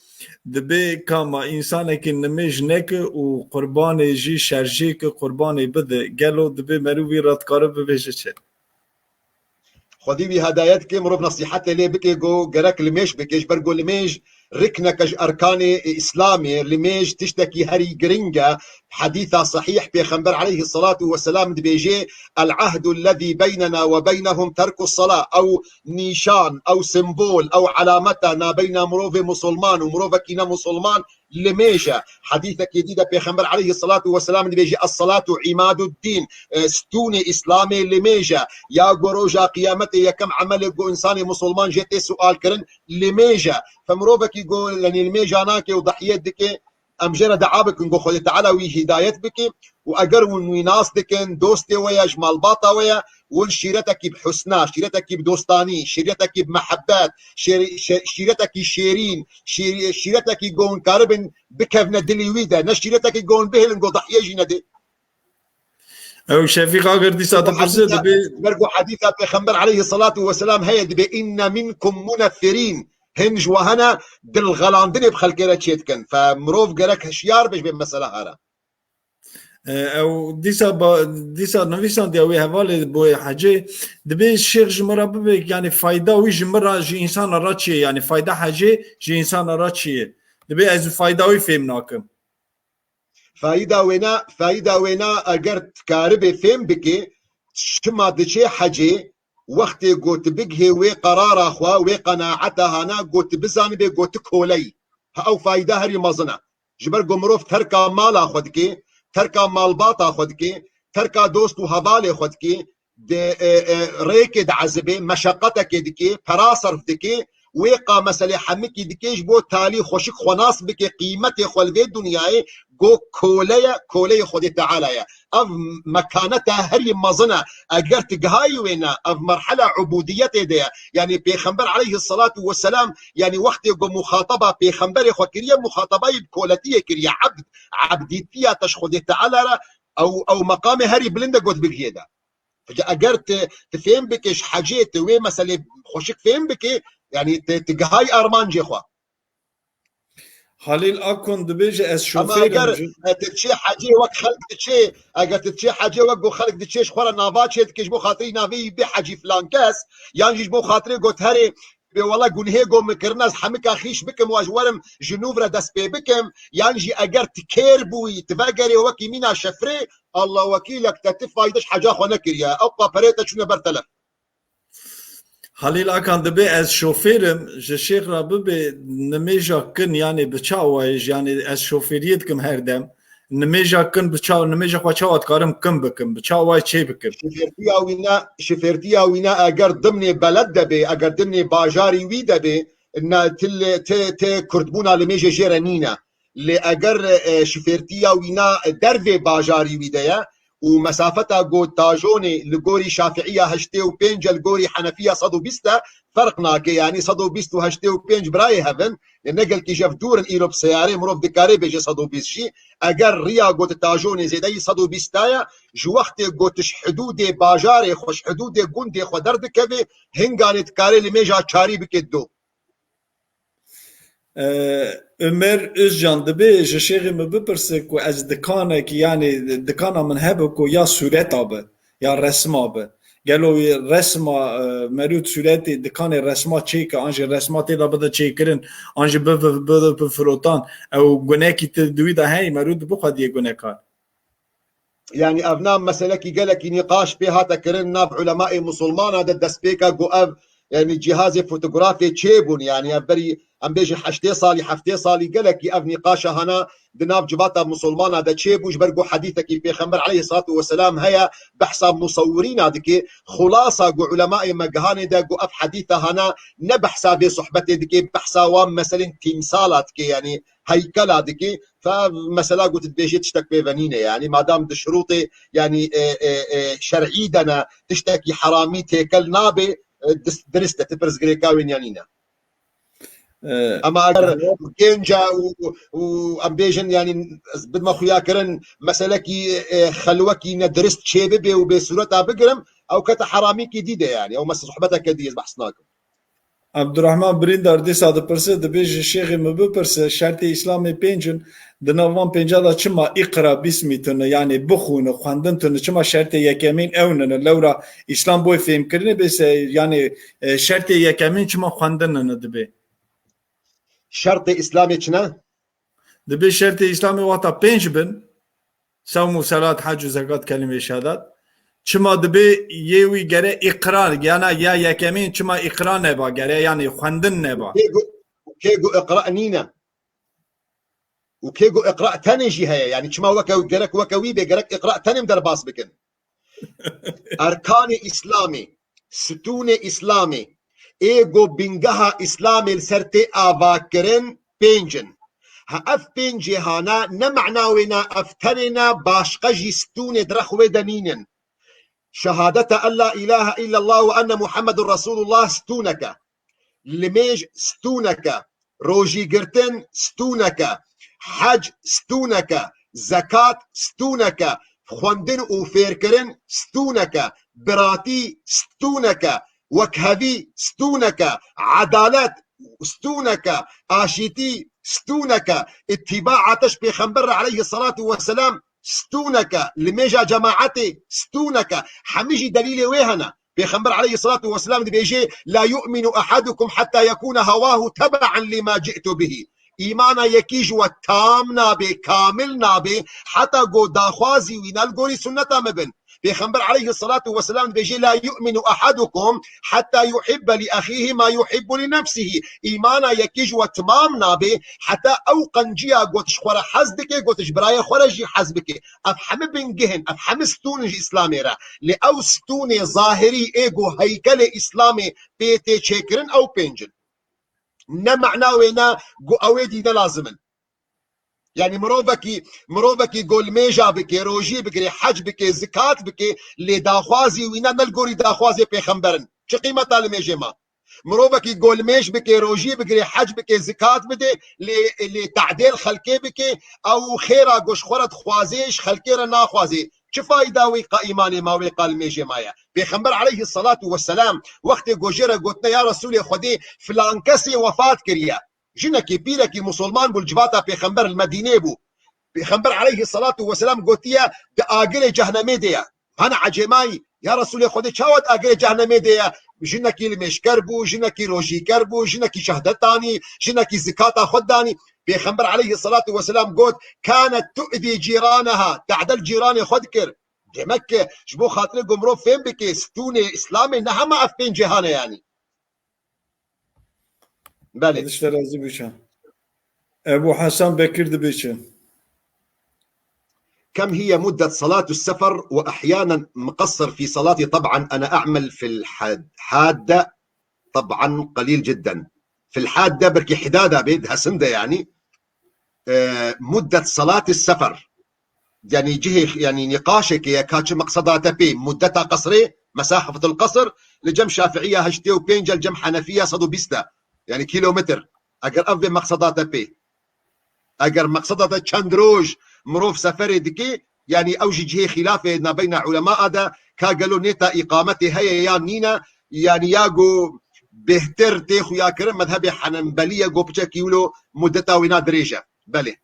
dibê ka ma însanekî nimêj neke û qurbanê jî şerjêke qurbanê bide, gelo dibê meriv wî re dikare bibêje çi? Xwedî wî hedayet ke, mirov nesîhetê lê bike, go gerek limêj bike, ji ber go limêj rikneke ji erkanê Îslamê, limêj tiştekî herî giring e. Hedîsa sehîh, Pêxember aleyhisselatu vesselam dibêje, "El-ahdu lezî beynena ve beynehum terkus sela." Ew nîşan, ew sembol, ew alameta nabeyna mirovê musulman û mirovekî ne musulman limêj e. Hedîsekî dî de Pêxember aleyhisselatu vesselam dibêje, "Es-salatu imaduddin", e, stûnê Îslamê limêj e. Ya go roja qiyametê yekem emelê go însanê musulman jê tê sual kirin limêj e. Fe mirovekî go, yanî limêja nake û dahiyet dike, em jê re dua bikin, go Xwedê Teala wî hidayet bike û eger hûn wî nas dikin, dostê we ye, ji malbata we ye, win şîretekî bi husna, şîretekî bi dostanî, şîretekî bi mehebet, şêrî-, şe-, şîretekî şêrîn, şîrî-, şîretekî go hûn karibin bikevne dilî wî de, ne şîretekî go hûn bihêlin, go dahiyê jî nedê. Ew Şefîq Agir dîsa dipirse, dibê ber ku hedîsa Pêxember aleyhisselatu vesselam heye, dibê, "Inne minkum muneffirîn." Hin ji we hene dilxelandinê bi xelkê re çêdikin. Fe mirov gerek hişyar be ji vê mesela hara. E, ew dîsa ba-, dîsa nivîsandiya wê hevalê bo hecê, dibê şêx ji min re bibe, yanî fayda wî ji min re, ji însana re çi ye? Yanî fayda hecê ji însana re çi ye? Dibê ez fayda wî fêm nakim. Fayda wêna, fayda wêna eger tu karibê fêm bikê, çima diçê hecê, wextê ku tu bigihê wê qerara xwe, wê qenaeta hana, ku tu bizanibê ku tu kole yî. Ha, ew fayda herî mezin e. Ji ber ku mirov terka mala xwe dike, terka malbata xwe dike, terka dost û hevalê xwe dike, di, e, e, rêkê diezibê, meşeqetekê dike, pera serf dike, wê qa meselê hemikî dike ji bo talî xweşik xwenas bike, qîmetê xwe li vê dinyayê, go kole ye, koleyê Xwedê Teala ye. Ev mekanete herî mezin e. Eger tu gihayî wêne, ev merhela ubudiyetê de ye. Yanî Pêxember aleyhisselatu vesselam, yanî wextê ku muxataba Pêxemberê xwe kiriye, muxatabayî bi koletiyê kiriye, ebd, ebdîtiya te ji Xwedê Teala re, ew, ew meqamê herî bilind e ku tu bigihiyê de. Eger tu, tu fêm bike ji hecê, tu wê meselê xweşik fêm bike, yanî tu, tu gihayî armancê xwe. Halîl Akon dibêje, ez Ama şofêr eger, im ji e, tu diçê hecê wek xelk diçê, eger tu diçê hecê wek ku xelk diçê ji xwe re nava çê dike ji bo xatirî navê wî bê hecî filan kes, yan jî ji bo xatirê got herê bê wela gunhê ku min kirine ez hemika xîş bikim û ez werim ji nûv re dest pê bikim, yan jî eger tu kêr bûyî, tu vegerê wekî mîna şefrê, Allah wekîlek te ti fayde ji heca xwe nekiriye. Ew qa perê te çûne ber telef. Halîl Akan dibê ez şofêr im, ji şêx re bibê nimêja kin, yanî bi çi awayê jî, yanî ez şofêriyê dikim her dem. Nimêja kin bi çawa, nimêja xwe çawa dikarim kin bikim, bi çi awayê çê bikim? Şofêrtiya wî ne, şofêrtiya wî ne eger dimnê beled de bê, eger dimnê bajarî wî de bê, ne, ti lê, ti, ti kurdbûna limêjê jê re nîne. Lê eger, e, şofêrtiya wî na dervê bajarî wî de ye û mesafeta ku tajonê li gorî Şafiiya heştê û pênc e, li gorî Henefiya sed û bîst e, ferq nake, yanî sed û bîst û heştê û pênc birayê hev in, e, ne gelkî ji hev dûr in, îro bi seyarê mirov dikare bêje sed û bîst jî, eger riya ku tu tajonê zêdeyî sed û bîst a ye, ji wextê ku tu ji hidûdê bajarê xwe, ji hidûdê gundê xwe derdikevê, hinganê dikarê limêja çarî bikê do. Ee, Ömer Özcan dibê ji şêxê min bipirse ku ez dikanekî, yanî dikana min hebe ku ya sûreta bi, ya resma bi. Gelo wî resma, e, merût sûretê dikanê resma çêke, an jî resma tê de bide çêkirin, an jî bi, bi, bi, bi firotan, ew gunekî ti di wî de heyî merût bixwe diyê gunekar. Yanî ev na meselekî gelekî nîqaş pê hate kirin nav ulemayê musulmana de destpêka ku ev, yanî cihazê fotografê çêbûn, yanî ev berî em bêjin heştê salî, heftê salî gelekî ev nîqaşa hana di nav civata musulmana de çêbû, ji ber ku hedîsekî Pêxember aleyhissalatu vesselam heye, behsa musewirîna dike, xulasa ku ulemayê me gihanê de ku ev hedîsa hana ne behsa vê sohbetê dike, behsa wan meselên tîmsala dike, yanî heykela dike. Fe mesela ku tu dibêjê tiştek pê ve nîne, yanî madam di şirûtê, yanî, e, e, e, şer'î de ne, tiştekî heramî têkel nabe, e, dis-, dirist e, tu pirsgirêka wê niya nîne. E, Ama eger gênc e û, û, û em bêjin, yanî ez bidime xuya kirin, meselekî, e, xelwekî ne dirist çê bibe û bê sûreta bigirim, ew kete heramîkî dî de, yanî ew mes-, sohbeteke dî, ez behs nakim. Abdurrahman Birîndar dîsa dipirse, dibê ji şêxê min bipirse, şertê Îslamê pênc in, di nav van pênca de çima îqra bîsmî tune, yanî bixwîne, xwendin tune, çima şertê yekemîn ew nine? Lewra Îslam boy fêmkirinê bê se, yanî, e, şertê yekemîn çima xwendin nine dibê? Şertê Îslamê çi ne? Dibê şertê Îslamê wata pênc bin, sewm û selat, hec û zekat, kelîmê şehadat. Çima dibê yê wî gere îqrar, yana ya yekemîn çima îqrar neba gere, yanî xwendin neba? Kê gu, kê gu îqrar nîne? Û kê got iqra tenê jî heye. Yanî çima weke, gerek weke wî bê, gerek iqra tenê em derbas bikin. Erkanê Îslamê, stûnê Îslamê, ê ku bingeha Îslamê li ser tê avakirin, pênc in. Ha ev pêncê hana ne mena wê ne ev tenê ne, başqa jî stûnê di rex wê de nînin. Şehadeta en la ilahe illallah ve enne Muhammedun Resulullah stûnek e. Limêj stûnek e. Rojî girtin stûnek e. Hec stûnek e. Zekat stûnek e. Xwendin û fêrkirin stûnek e. Biratî stûnek e. Wekhevî stûnek e. Edalet stûnek e. Aşîtî stûnek e. Îtîbaa te ji Pêxember re aleyhî selatu weselam stûnek e. Limêja cemaetê stûnek e. Hemî jî delîlê wê hene. Pêxember aleyhî selatu weselam dibêje, "La yu'minu ahadukum hatta yekuna hewahu tebe'an lima ci'tu bihi." Îmana yekî ji we tam nabe, kamil nabe, heta ku daxwazî wî ne li gorî sunneta me bin. Pêxember aleyhî selatu weselam dibêje, "La yu'minu ahadukum hatta yuhibbe li ahihi ma yuhibbu li nefsihi." Îmana yekî ji we timam nabe, heta ew qenciya got ji xwe re hez dike, got ji birayê xwe re jî hez bike. Ev hemî bingeh in, ev hemî stûn in ji Îslamê re. Lê ew stûnê zahirî ê ku heykelê Îslamê pê tê çêkirin, ew pênc in. Ne mena wê ne ku ew ê dî ne lazim in. Yanî mirovekî, mirovekî ku limêja bike, rojî bigire, hec bike, zikat bike, lê daxwazî wî ne, ne li gorî daxwazê pêxember in. Çi qîmeta limêjê ma? Mirovekî ku limêj bike, rojî bigire, hec bike, zikat bide, lê, lê te'dêl xelkê bike, ew xêra ku ji xwe re dixwaze, ji xelkê re naxwaze. Çi fayda wî qa îmanê ma wê, qa limêjê ma ye? Pêxember aleyhî selatu weselam wextê ku jê re gotine, "Ya Resûlê Xwedê, filan kesê wefat kiriye." Jinekî, pîrekî musulman bû, li civata Pêxember li Medînê bû. Pêxember aleyhî selatu weselam gotiye, "Di agirê cehnemê de ye." Hana ecêmayî, "Ya Resûlê Xwedê, çawa di agirê cehnemê de ye?" Jinekî limêjker bû, jinekî rojîker bû, jinekî şehdet danî, jinekî zikata xwe danî. Pêxember aleyhî selatu weselam got, "Kanet tu'zî cîraneha", te'del cîranê xwe dikir. Demek ki ji bo xatirê ku mirov fêm bike, stûnê Îslamê ne hema ev pênc cîhan e yanî. Belê. Xwedê ji te razî bû, Şah. Ebu Hesen Bekir dibêje. كم هي مدة صلاة السفر؟ وأحيانًا مقصر في صلاتي. طبعًا أنا أعمل في الحد-، حادة. طبعًا قليل جدًا. في الحادة، belkî hidada bê, di hesinde yanî. Ee, مدة صلاة السفر. Yanî cihê, yanî nîqaşekê ye ka çi meqseda te pê, muddeta qesrê, mesafetul qesr, li cem Şafiiya heştê û pênc e, li cem Henefiya sed û bîst e. Yanî kîlometr. Eger ev vê meqseda te pê. Eger meqseda te çend roj mirov seferê dike, yanî ew jî cihê xîlafê nabeyna ulemaa de, ka gelo nêta îqametê heye yan nîne, yanî ya ku bêhtir tê xuya kirin, medhebê Henbelî ye, ku piçekî wilo muddeta wîna dirêj e. Belê.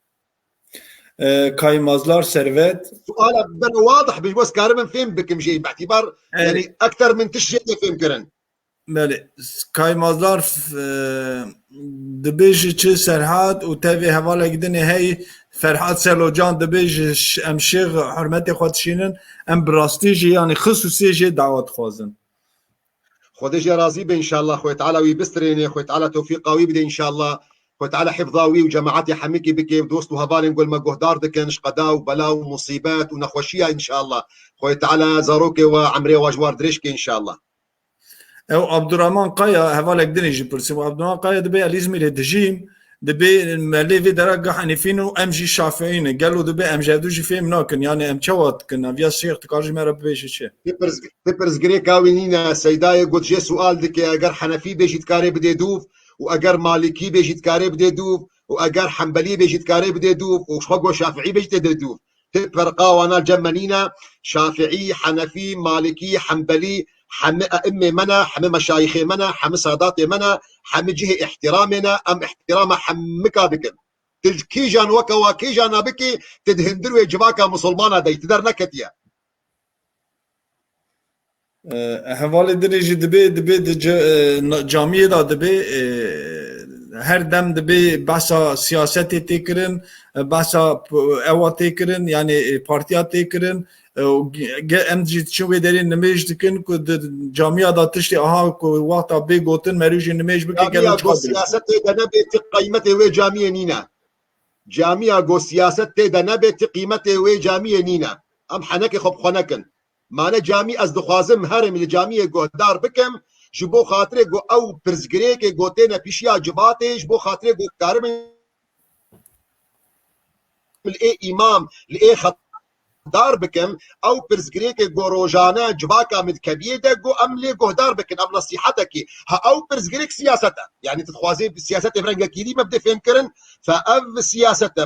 E, Kaymazlar Servet. Suala bere wadih bin, wez karibin fêm bikim jê, betibar, e, yani ekter min tiş jê fêm kirin. Belê. Kaymazlar, e, dibêje çi Serhat û tevê hevalek din ê hey Ferhat Selocan dibêje ş-, em şêx hurmetê xwe dişînin, em bi rastî jî, yani xisûsî jê dawet dixwazin. Xwedê jê razî be înşallah. Xwedê Teala wî bistrêne, Xwedê Teala tewfîqa wî bide înşallah. Xwedê Teala hifza wî û cemaetê hemikî bike, dost û hevalên ku li me guhdar dikin, ji qeda û bela û musîbet û nexweşiya înşallah. Xwedê Teala zarokê we, emrê we ji war dirêj ke înşallah. Ew Abdurrahman Kaya, hevalek din jî pirsî. Abdurrahman Kaya dibê ez Îzmîrê dijîm, dibê me lê vê dera gah Henefîn û em jî Şafiî ne. Gelo dibê em ji hevdu jî fêm nakin. Yani em çawa dikin? Ev ya Şêx dikar ji me re bibêje çi? Ti pirs-, ti pirsgirêka wî nîne. Seydayê got jê sual dike, eger Henefî bê jî dikarê bidê dûv û eger Malikî bê jî dikarê bidê dûv û eger Henbelî bê jî dikarê bidê dûv û xwe got Şafiî bê jî tê dê dûv. Ti ferqa wana cem me nîne. Şafiî, Henefî, Malikî, Henbelî, hemî e'immê me ne, hemî meşayixê me ne, hemî sadatê me ne, hemî cihê îhtîramê ne, em îhtîrama hemika dikin. Tu ji kîjan weke wa kîjana bikî, tu di hundir wê civaka misilmana de yî, tu derneketiye. E, hevalê din jî dibê, dibê di ce-, e, na-, camiyê de dibê, e, her dem dibê behsa siyasetê tê kirin, e, behsa p-, ewa tê kirin, yani, e, partiya tê kirin, e, û ge-, ge-, em jî diçin wê derê nimêj dikin ku di camiya de tiştê aha ku wexta bê gotin merû jî nimêj bike, gelo çawa dirêj? Camiya ku siyasetê de nebê, ti qeymetê wê camiyê nîne. Camiya ku siyaset tê de nebe, ti qîmetê wê camiyê nîne. Em henekê xwe bi xwe nekin. Mane camî, ez dixwazim herim li camiyê guhdar bikim, ji bo xatirê ku ew pirsgirêkê ku têne pişiya civatê, ji bo xatirê ku karim li ê îmam, li ê xetdar bikim, ew pirsgirêkê ku rojane civaka min dikeviyê de, ku em lê guhdar bikin, em nesîhetekî. Ha, ew pirsgirêk siyaset e. Yanî tu dixwazê siyasetê bi rengekî dî me bidê fêmkirin, fe ev siyaset e.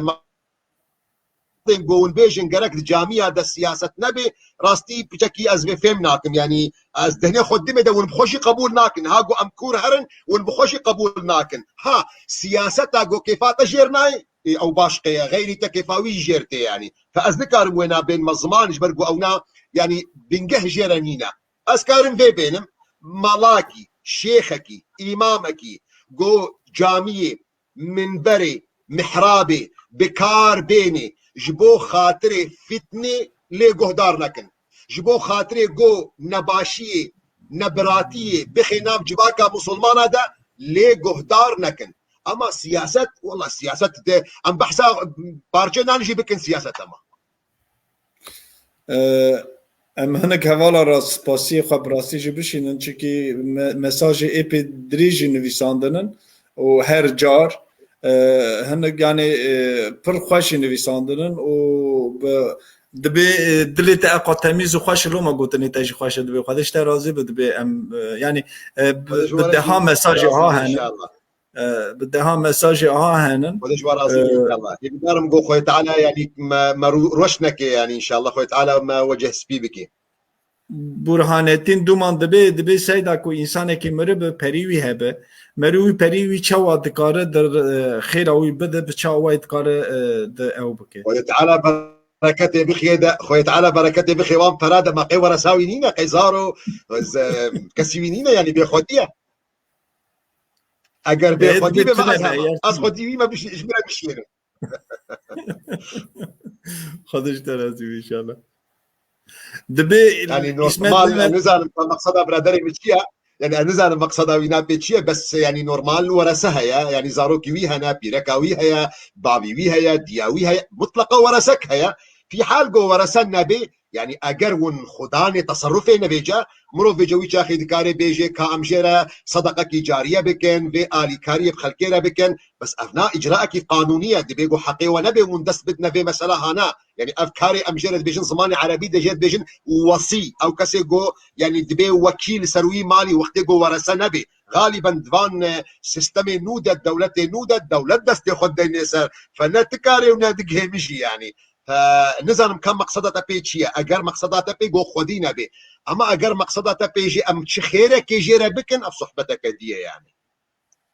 Tên ku hûn bêjin gerek di camiya de siyaset nebe, rastî piçekî ez vê fêm nakim. Yanî ez dehnê xwe dimê de hûn bi xwe jî qebûl nakin. Ha ku em kûr herin, hûn bi xwe jî qebûl nakin. Ha, siyaseta ku kêfa te jêr nayê, ê, ew başqe ye. Xeyrî te kêfa wî jî jêr tê yanî. Fe ez nikarim wêna bên me ziman ji ber ku ew na, yanî bingeh jêre nîne. Ez karim vê bênim, malakî, şêxekî, îmamekî, ku camiyê, minberê, mihrabê bi kar bênê, ji bo xatirê fitnê lê guhdar nekin. Ji bo xatirê ku nebaşiyê, nebiratiyê bixê nav civaka musulmana de lê guhdar nekin. Ama siyaset, wala siyaset de, em behsa parçe nan jî bikin siyaset ama. Em hinek hevala re spasiyê xwe bi rastî jî bişînin, çikî me-, mesajê êpê dirêj jî nivîsandinin û her car, e, hinek, yanî, e, pir xweş jî nivîsandinin û bi, dibê, e, dilê te eqa temîz û xweş e, loma gotinê te jî xweş e, dibê Xwedê ji te razî be, dibê em, e, yanî, e, bi, Xwedê ji we bi razî deha be, mesajê razî ha be henin. Înşallah. E, bi deha mesajê aha henin. Xwedê ji we razî be, e, înşallah. Hêvîdarim ku Xwedê Teala, yanî me, me rû-, rweş neke, yanî înşallah Xwedê Teala me weceh spî bike. Burhanettin Duman dibê, dibê seyda ku însanekî miribe, perî wî hebe. Merî wî, perî wî çawa dikare di, e, xêra wî bide, bi çawa wayê dikare, e, di ew bike. Xwedê Teala bereketê bixê de, Xwedê Teala bereketê bixê wan pera de, me qey weresa wî nîne, qey zaro, ez, e, kesî wî nîne, yanî bêxwedî ye. Eger bê xwedî be, me ez hema. Ez xwedî wî me bişî-, ji min re bişêrin. Xwedê ji te razî be înşallah. Dibê, yanî, normal, ez nizanim ka meqseda biraderê min çi ye. Yanî, ez nizanim meqseda wî napê çi ye, bes, yanî, normal werese heye. Yanî, zarokî wî hene, pîreka wî heye, bavî wî heye, diya wî heye. Mutleqa weresek heye. Fîhal go werese nebê, yanî eger hûn xudanê teserrufê nevêce, mirov vêce wî çaxê dikare bêje ka em jê re sedeqekî cariye bikin, vê alîkariyê bi xelkê re bikin, bes ev na îcraekî qanûnî ye, dibê ku heqê we nebe hûn dest bidine vê mesela hana. Yanî ev karê em jê re dibêjin zimanê erebî de jê dibêjin wesî. Ew kesê ku, yanî dibê wekîl ser wî malî wextê ku werese nebe. Xalîben di van, e, sîstemê nû de, dewletê nû de, dewlet destê xwe dideyne ser. Fe ne ti karê û ne digihê min jî yanî. He, nizanim ka meqseda te pê çi ye. Eger meqseda te pê go xwedî nebê. Ama eger meqseda te pê jî em çi xêrekê jê re bikin, ev sohbeteke dî ye yanî.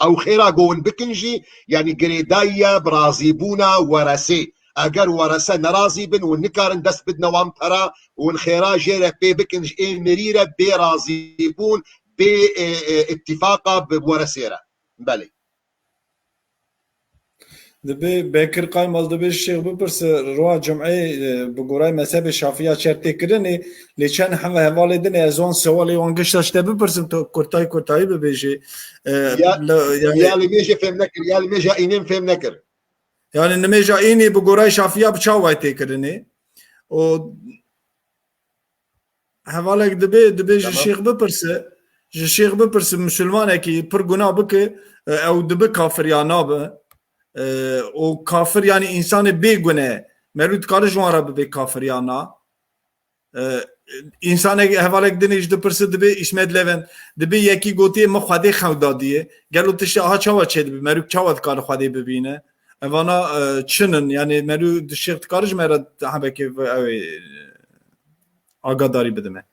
Ew xêra go hûn bikin jî, yanî girêdayî ye bi razîbûna weresê. Eger werese nerazî bin, hûn nikarin dest bidine wan pera, hûn xêra jê re pê bikin ji ê mirî re bê razîbûn, bê, e, e, îtîfaqa bi weresê re. Belê. Dibê Bekir Kaymal dibê ji şêx bipirse, roja cumeyê, e, bi gorayê mezhebê şafiya çer tê kirinê, lê çend heve hevalê din e, ez wan sewalê wan gişta ji te bipirsim, tu kurtayî kurtayî bibêjê. E, Ya, le-, yanî ya li mêjê fêm nekir, ya li mêja înên fêm nekir. Yanî nimêja înê bi gorayê şafiya bi çawa tê kirinê? Û Hevalek dibê, dibê ji Tamam. şêx bipirse, ji şêx bipirse, misilmanekî pir guna bike, e, ew dibe kafir ya nabe? E, û kafir, yanî însanê bê gune, merû dikare ji wan re bibe kafir ya na? E, însanek, hevalek dinê jî dipirse, dibê Îsmet Levent, dibê yekî gotiye, min Xwedê xew dadiye. Gelo tiştê aha çawa çêdibe? Merû çawa dikare Xwedê bibîne? Evana, e, çin in, yanî merû di şêx dikare ji me re hebekê ew ê, agadarî bidime.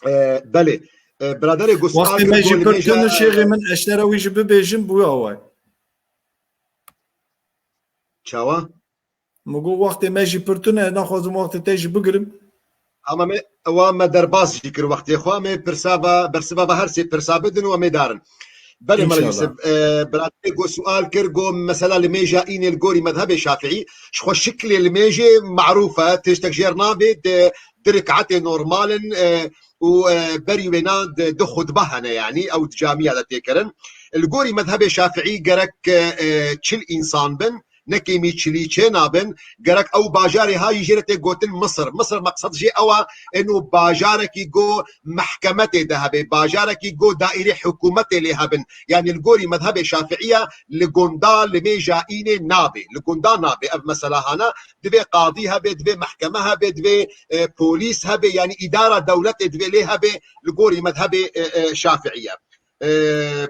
E, belê. E, biraderê Gusar Wextê me jî pir tune şêxê min, ez ji te re wî jî bibêjim, bûye away. Çawa? Min got, wextê me jî pir tune, naxwazim wextê te jî bigirim. Ama me, ewa me derbas jî kir wextê xwe, me pirsa va, bersiva va her sê pirsa bidin û em ê darin. Belê, Mela Înşallah. Yusuf, e, biratê go sual kir, go mesela li mêja înê li gorî mezhebê Şafîî, ji xwe şiklê li mêjê marûf e, tiştek jêr navê, di, di rikatê normal in, e, û, e, berî wêna di, di xutba hene, yanî ew di camiya de tê kirin. Li gorî mezhebê şafiî gerek, e, çil însan bin, ne kêmî çilî çê nabin, gerek ew bajarê ha jî jê re tê gotin Misir. Misir meqsed jê ew e, eno bajarekî go mehkeme tê de hebe, bajarekî go daîrê hikûmetê lê hebin. Yanî li gorî mezhebê şafiiya li gunda, li mêja înê nabe. Li gunda nabe. Ev mesela hana divê qadî hebe, divê mehkeme hebe, divê, e, polîs hebe, yanî îdara dewletê divê lê hebe li gorî mezhebê, e, e, şafiiye. E,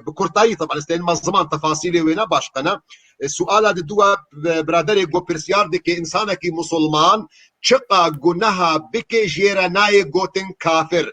bi kurtayî, taban, ez tên me ziman tefasîlê wêna baş qena. E, suala di dua, e, biraderê go pirsyar dike, însanekî musulman çiqa guneha bike jê re nayê gotin kafir.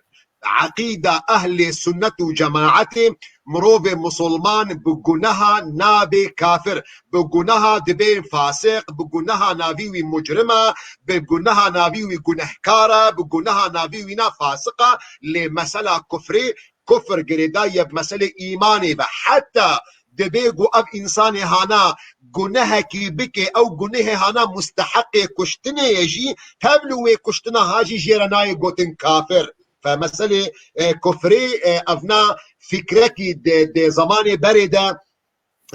Eqîda ehlê sunnet û cemaetê, mirovê musulman bi guneha nabê kafir. Bi guneha dibê fasiq, bi guneha navî wî mucrima, bi guneha navî wî gunehkara, bi guneha navî wî na fasiqa. Lê mesela kufrê, kufr girêdayî ye bi meselê îmanê ve. Heta dibê ku ev însanê hana gunehekî bike, ew gunehê hana musteheqê kuştinê ye jî, tevlû wê kuştina ha jî jê re nayê gotin kafir. Fe meselê, e, kufrê, e, evna fikrekî di, di zemanê berê de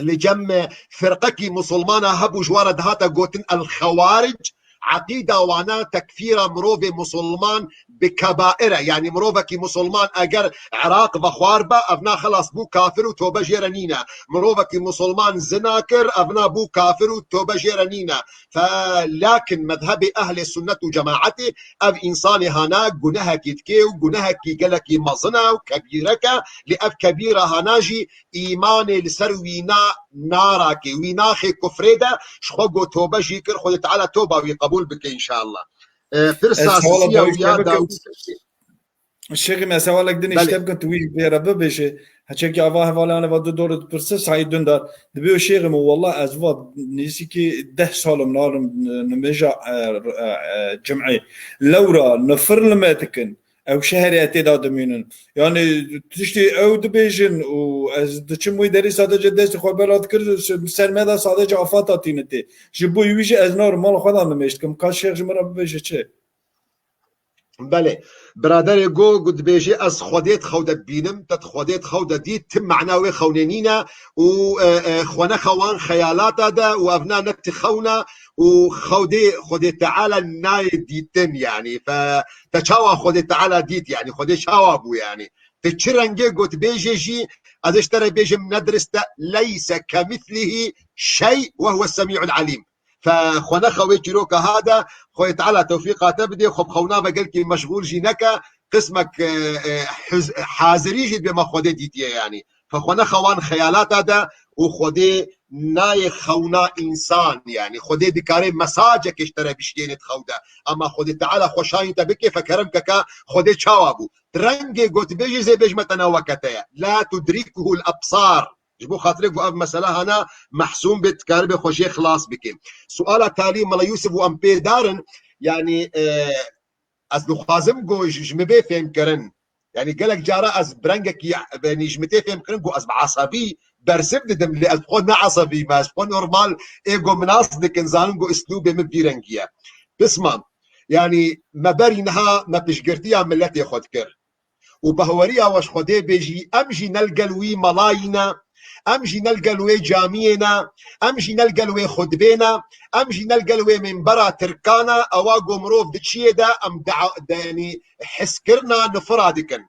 li cem, e, firqekî musulmana hebû, ji wan re dihate gotin el-Xewaric. Eqîda wana tekfîra mirovê musulman bi kebair e. Yanî mirovekî musulman eger Iraq vexwar be, evna xelas bû kafir û tobe jê re nîne. Mirovekî musulman zina kir, evna bû kafir û tobe jê re nîne. Fe lakin mezhebê ehlê sunnet û cemaetê ev însanê hana gunehekî dike û gunehekî gelekî mezin e û kebîrek e. Lê ev kebîra hana jî îmanê li ser wî na, narake, wî naxê kufrê de, ji xwe got tobe jî kir, Xwedê Teala toba wî qebûl bike înşallah. E, pirsa sisiya wî ya Dawîd. Şêxî me sewalek din îşte bikin, tu wî vê re bibêje. Heçekî ava hevalê ane va du dor dipirse, Saîd Dündar. Dibê û şêxî min, wallah ez va nêzîkî deh sal im narim nimêja, e, e, e, cim'ê. Lewra nifir li me dikin. Ew şehrê tê de dimînin. Yani tiştê ew dibêjin û ez diçim wî derî sadece destê xwe bela dikir, ser me de sadece afata tînitê. Ji bo wî jî ez narim mala xwe de nimêj dikim. Ka şêx ji min re bibêje çi? Belê. Biraderê go, go dibêje, ez Xwedê di xew de dibînim, te di Xwedê di xew de dît, tim mena wê xewnê nîne û, e, e, xwe nexe wan xeyalata de û evna ne ti xewna û Xwedê, Xwedê Teala nayê dîtin, yanî. Fe, te çawa Xwedê Teala dît, yanî? Xwedê çawa bû, yanî? Te çi rengê got bêjê jî, ez ê ji te re bêjim, ne dirist e, leyse kemîslihî şey ve huve semî'ul alîm. Fe xwe nexe wê çîroka ha de, Xwedê Teala tewfîqa te bidê, xwe bi xewna ve gelkî meşxûl jî neke, qismek, e, e, hiz-, hazirî jî dibê me Xwedê dîtiye, yanî. Fe xwe nexe wan xeyalata de û Xwedê nayê xewna însan, yanî. Xwedê dikare mesajekê ji te re bişkêne di xew de. Ama Xwedê Teala xweşayî te bike, fe kerem keka Xwedê çawa bû? Rengê got bêjê zê bêjme te ne weke te ye. La tudrikuhul ebsar. Ji bo xatirê ku ev mesela hana mehsûm bê, dikaribe xwe jê xilas bike. Suala talî Mela Yûsif û em pê darin, yanî, e, ez dixwazim ku ji, ji min bê fêmkirin. Yanî gelek cara ez bi rengekî, yanî ji min tê fêmkirin ku ez bi esebî bersiv didim, lê ez xwe ne esebî me, ez xwe normal ê ku min nas dikin, zanin ku îslûbê min vî rengî ye. Pisman, yanî me berî niha me piştgirtiya miletê xwe dikir. Û behweriya we ji Xwedê bê jî, em jî ne li gel wî melayî ne, em jî ne li gel wê camiyê ne, em jî ne li gel wê xutbê ne, em jî ne li gel wê minbera Tirka ne, ewa ku mirov di çiyê de em dea-, de, yanî hizkirina nifira dikin.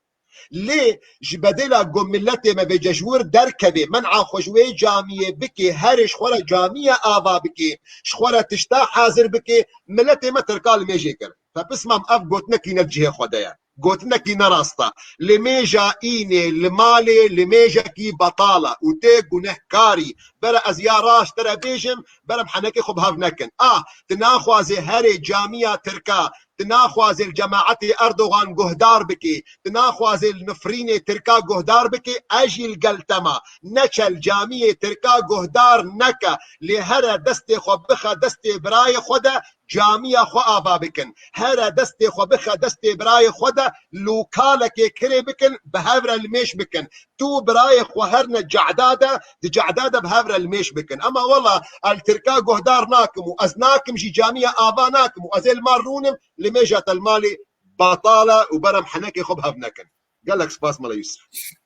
Lê ji bedêla ku miletê me vêce ji wir derkevê, men'a xwe ji wê camiyê bikê, herê ji xwe re camiye ava bikê, ji xwe re tişta hazir bikê, miletê me Tirka li mêjê kir. Fe pismam ev gotinekî ne di cihê xwe de ye. Gotinekî ne rast e. Li mêja înê, li malê, li mêjekî betal e û tê gunehkarî. Bere ez ya raş te re bêjim, berem henekê xwe bi hev nekin. Ah, tu naxwazê herê camiya Tirka, tu naxwazê li cemaetê Erdogan guhdar bikê, tu naxwazê li nifrînê Tirka guhdar bikê, ez jî li gel te me. Neçe li camiyê Tirka guhdar neke, lê here destê xwe bixe destê birayê xwe de, camiya xwe ava bikin. Here destê xwe bixe destê birayê xwe de, lokalekê kirê bikin, bi hev re limêj bikin. Tu birayê xwe herne cehda de, di cehda de bi hev re limêj bikin. Ema wela, ez li Tirka guhdar nakim û ez nakim jî camiya ava nakim û ez ê li mal rûnim, limêja te li malê batal e û berem henekê xwe bi hev nekin. Gelek spas Mela Yusuf.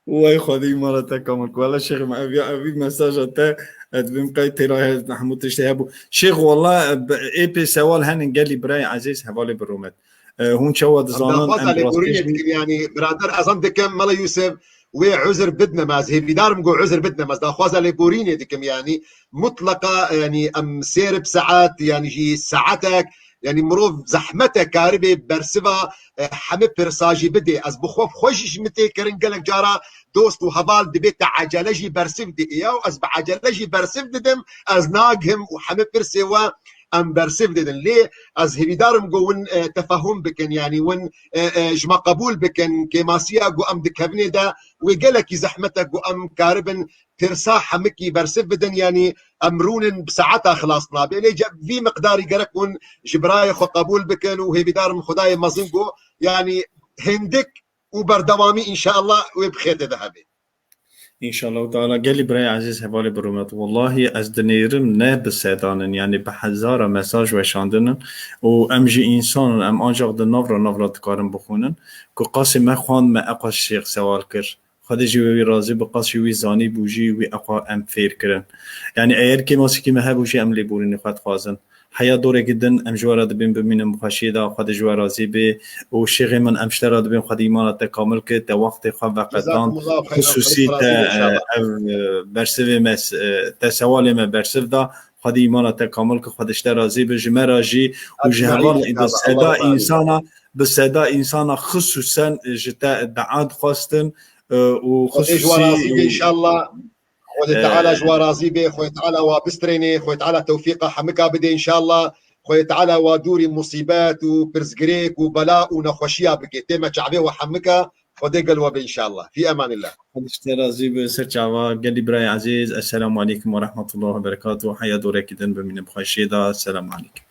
Wey xwedî mala te kamil ku. Wela şêxê me ev ya, evî mesaja te, ez dibêm qey têra he hemû tiştê hebû. Şêx wela ê pê sewal henin gelî birayê ezîz hevalê bi rûmet. E, hûn çawa dizanin? Em daxwaza lêborînê dikin, yanî birader ezan dikim Mela Yusuf wê uzr bidne me, ez hêvîdarim ku uzr bidne me, ez daxwaza lêborînê dikim, yanî mutleqa, yanî em sêr bi saet, yanî jî saetek, yanî mirov zehmet e karibê bersiva e, hemî pirsa jî bidê. Ez bi xwe, bi xwe jî ji min tê kirin gelek cara dost û heval dibê te ecele jî bersiv dê. Ya ez bi ecele jî bersiv didim, ez nagihim û hemî pirsê we em bersiv didin. Lê ez hêvîdar im ku win e, tefahum bikin, yanî win e, e, ji me qebûl bikin. Kêmasiya ku em di kevnê de wê gelekî zehmet e ku em karibin pirsa hemikî bersiv bidin, yanî em rûnin bi saeta xilas nabe. Lê vî miqdarî gerek hûn ji birayê xwe qebûl bikin û hêvîdar im Xwedayê mezin ku yanî hindik û berdewamî înşallah wê bi xêr tê de hebe. Înşallah Teala gelî birayê ezîz hevalê bi rûmet. Wellahî ez dinêrim ne bi sedan in, yanî bi hezara mesaj weşandin in û em jî însan in, em ancaq di nav re nav re dikarin bixwînin. Ku qasê me xwend me eqas şêx sewal kir. Xwedê ji wê wî razî bi, qas jî wî zanî bû jî wî eqwa em fêr kirin. Yanî eger kêmasikî me hebû jî em lêborînê xwe dixwazin. Heya dorekî din em ji we re dibên bimînin bi xweşiyê de, Xwedê ji we razî bê û şêxê min em ji te re dibên Xwedê îmana te kamil ke, te wextê xwe veqetand, xisûsî te ev bersivê me, te sewalê me bersiv da, Xwedê îmana te kamil ke, Xwedê ji te razî be, ji me re jî û ji hevalên din seda însana, bi seda însana xisûsen ji te dua dixwestin û xisûsî înşallah. Xwedê Teala ji wa razî bê, Xwedê Teala wa bistrênê, Xwedê Teala tewfîqa hemika bidê înşallah. Xwedê Teala wa dûrî musîbet û pirsgirêk û bela û nexweşiya bike. Tê me çavê we hemika, Xwedê gel we be înşallah. Fî emanillah. Xwedê ji te razî be, ser çava gelî birayê ezîz. Esselamu aleykum ve rahmetullah ve berekatuh. Heya dorekî din bimînin bi xweşiyê de. Esselamu aleykum.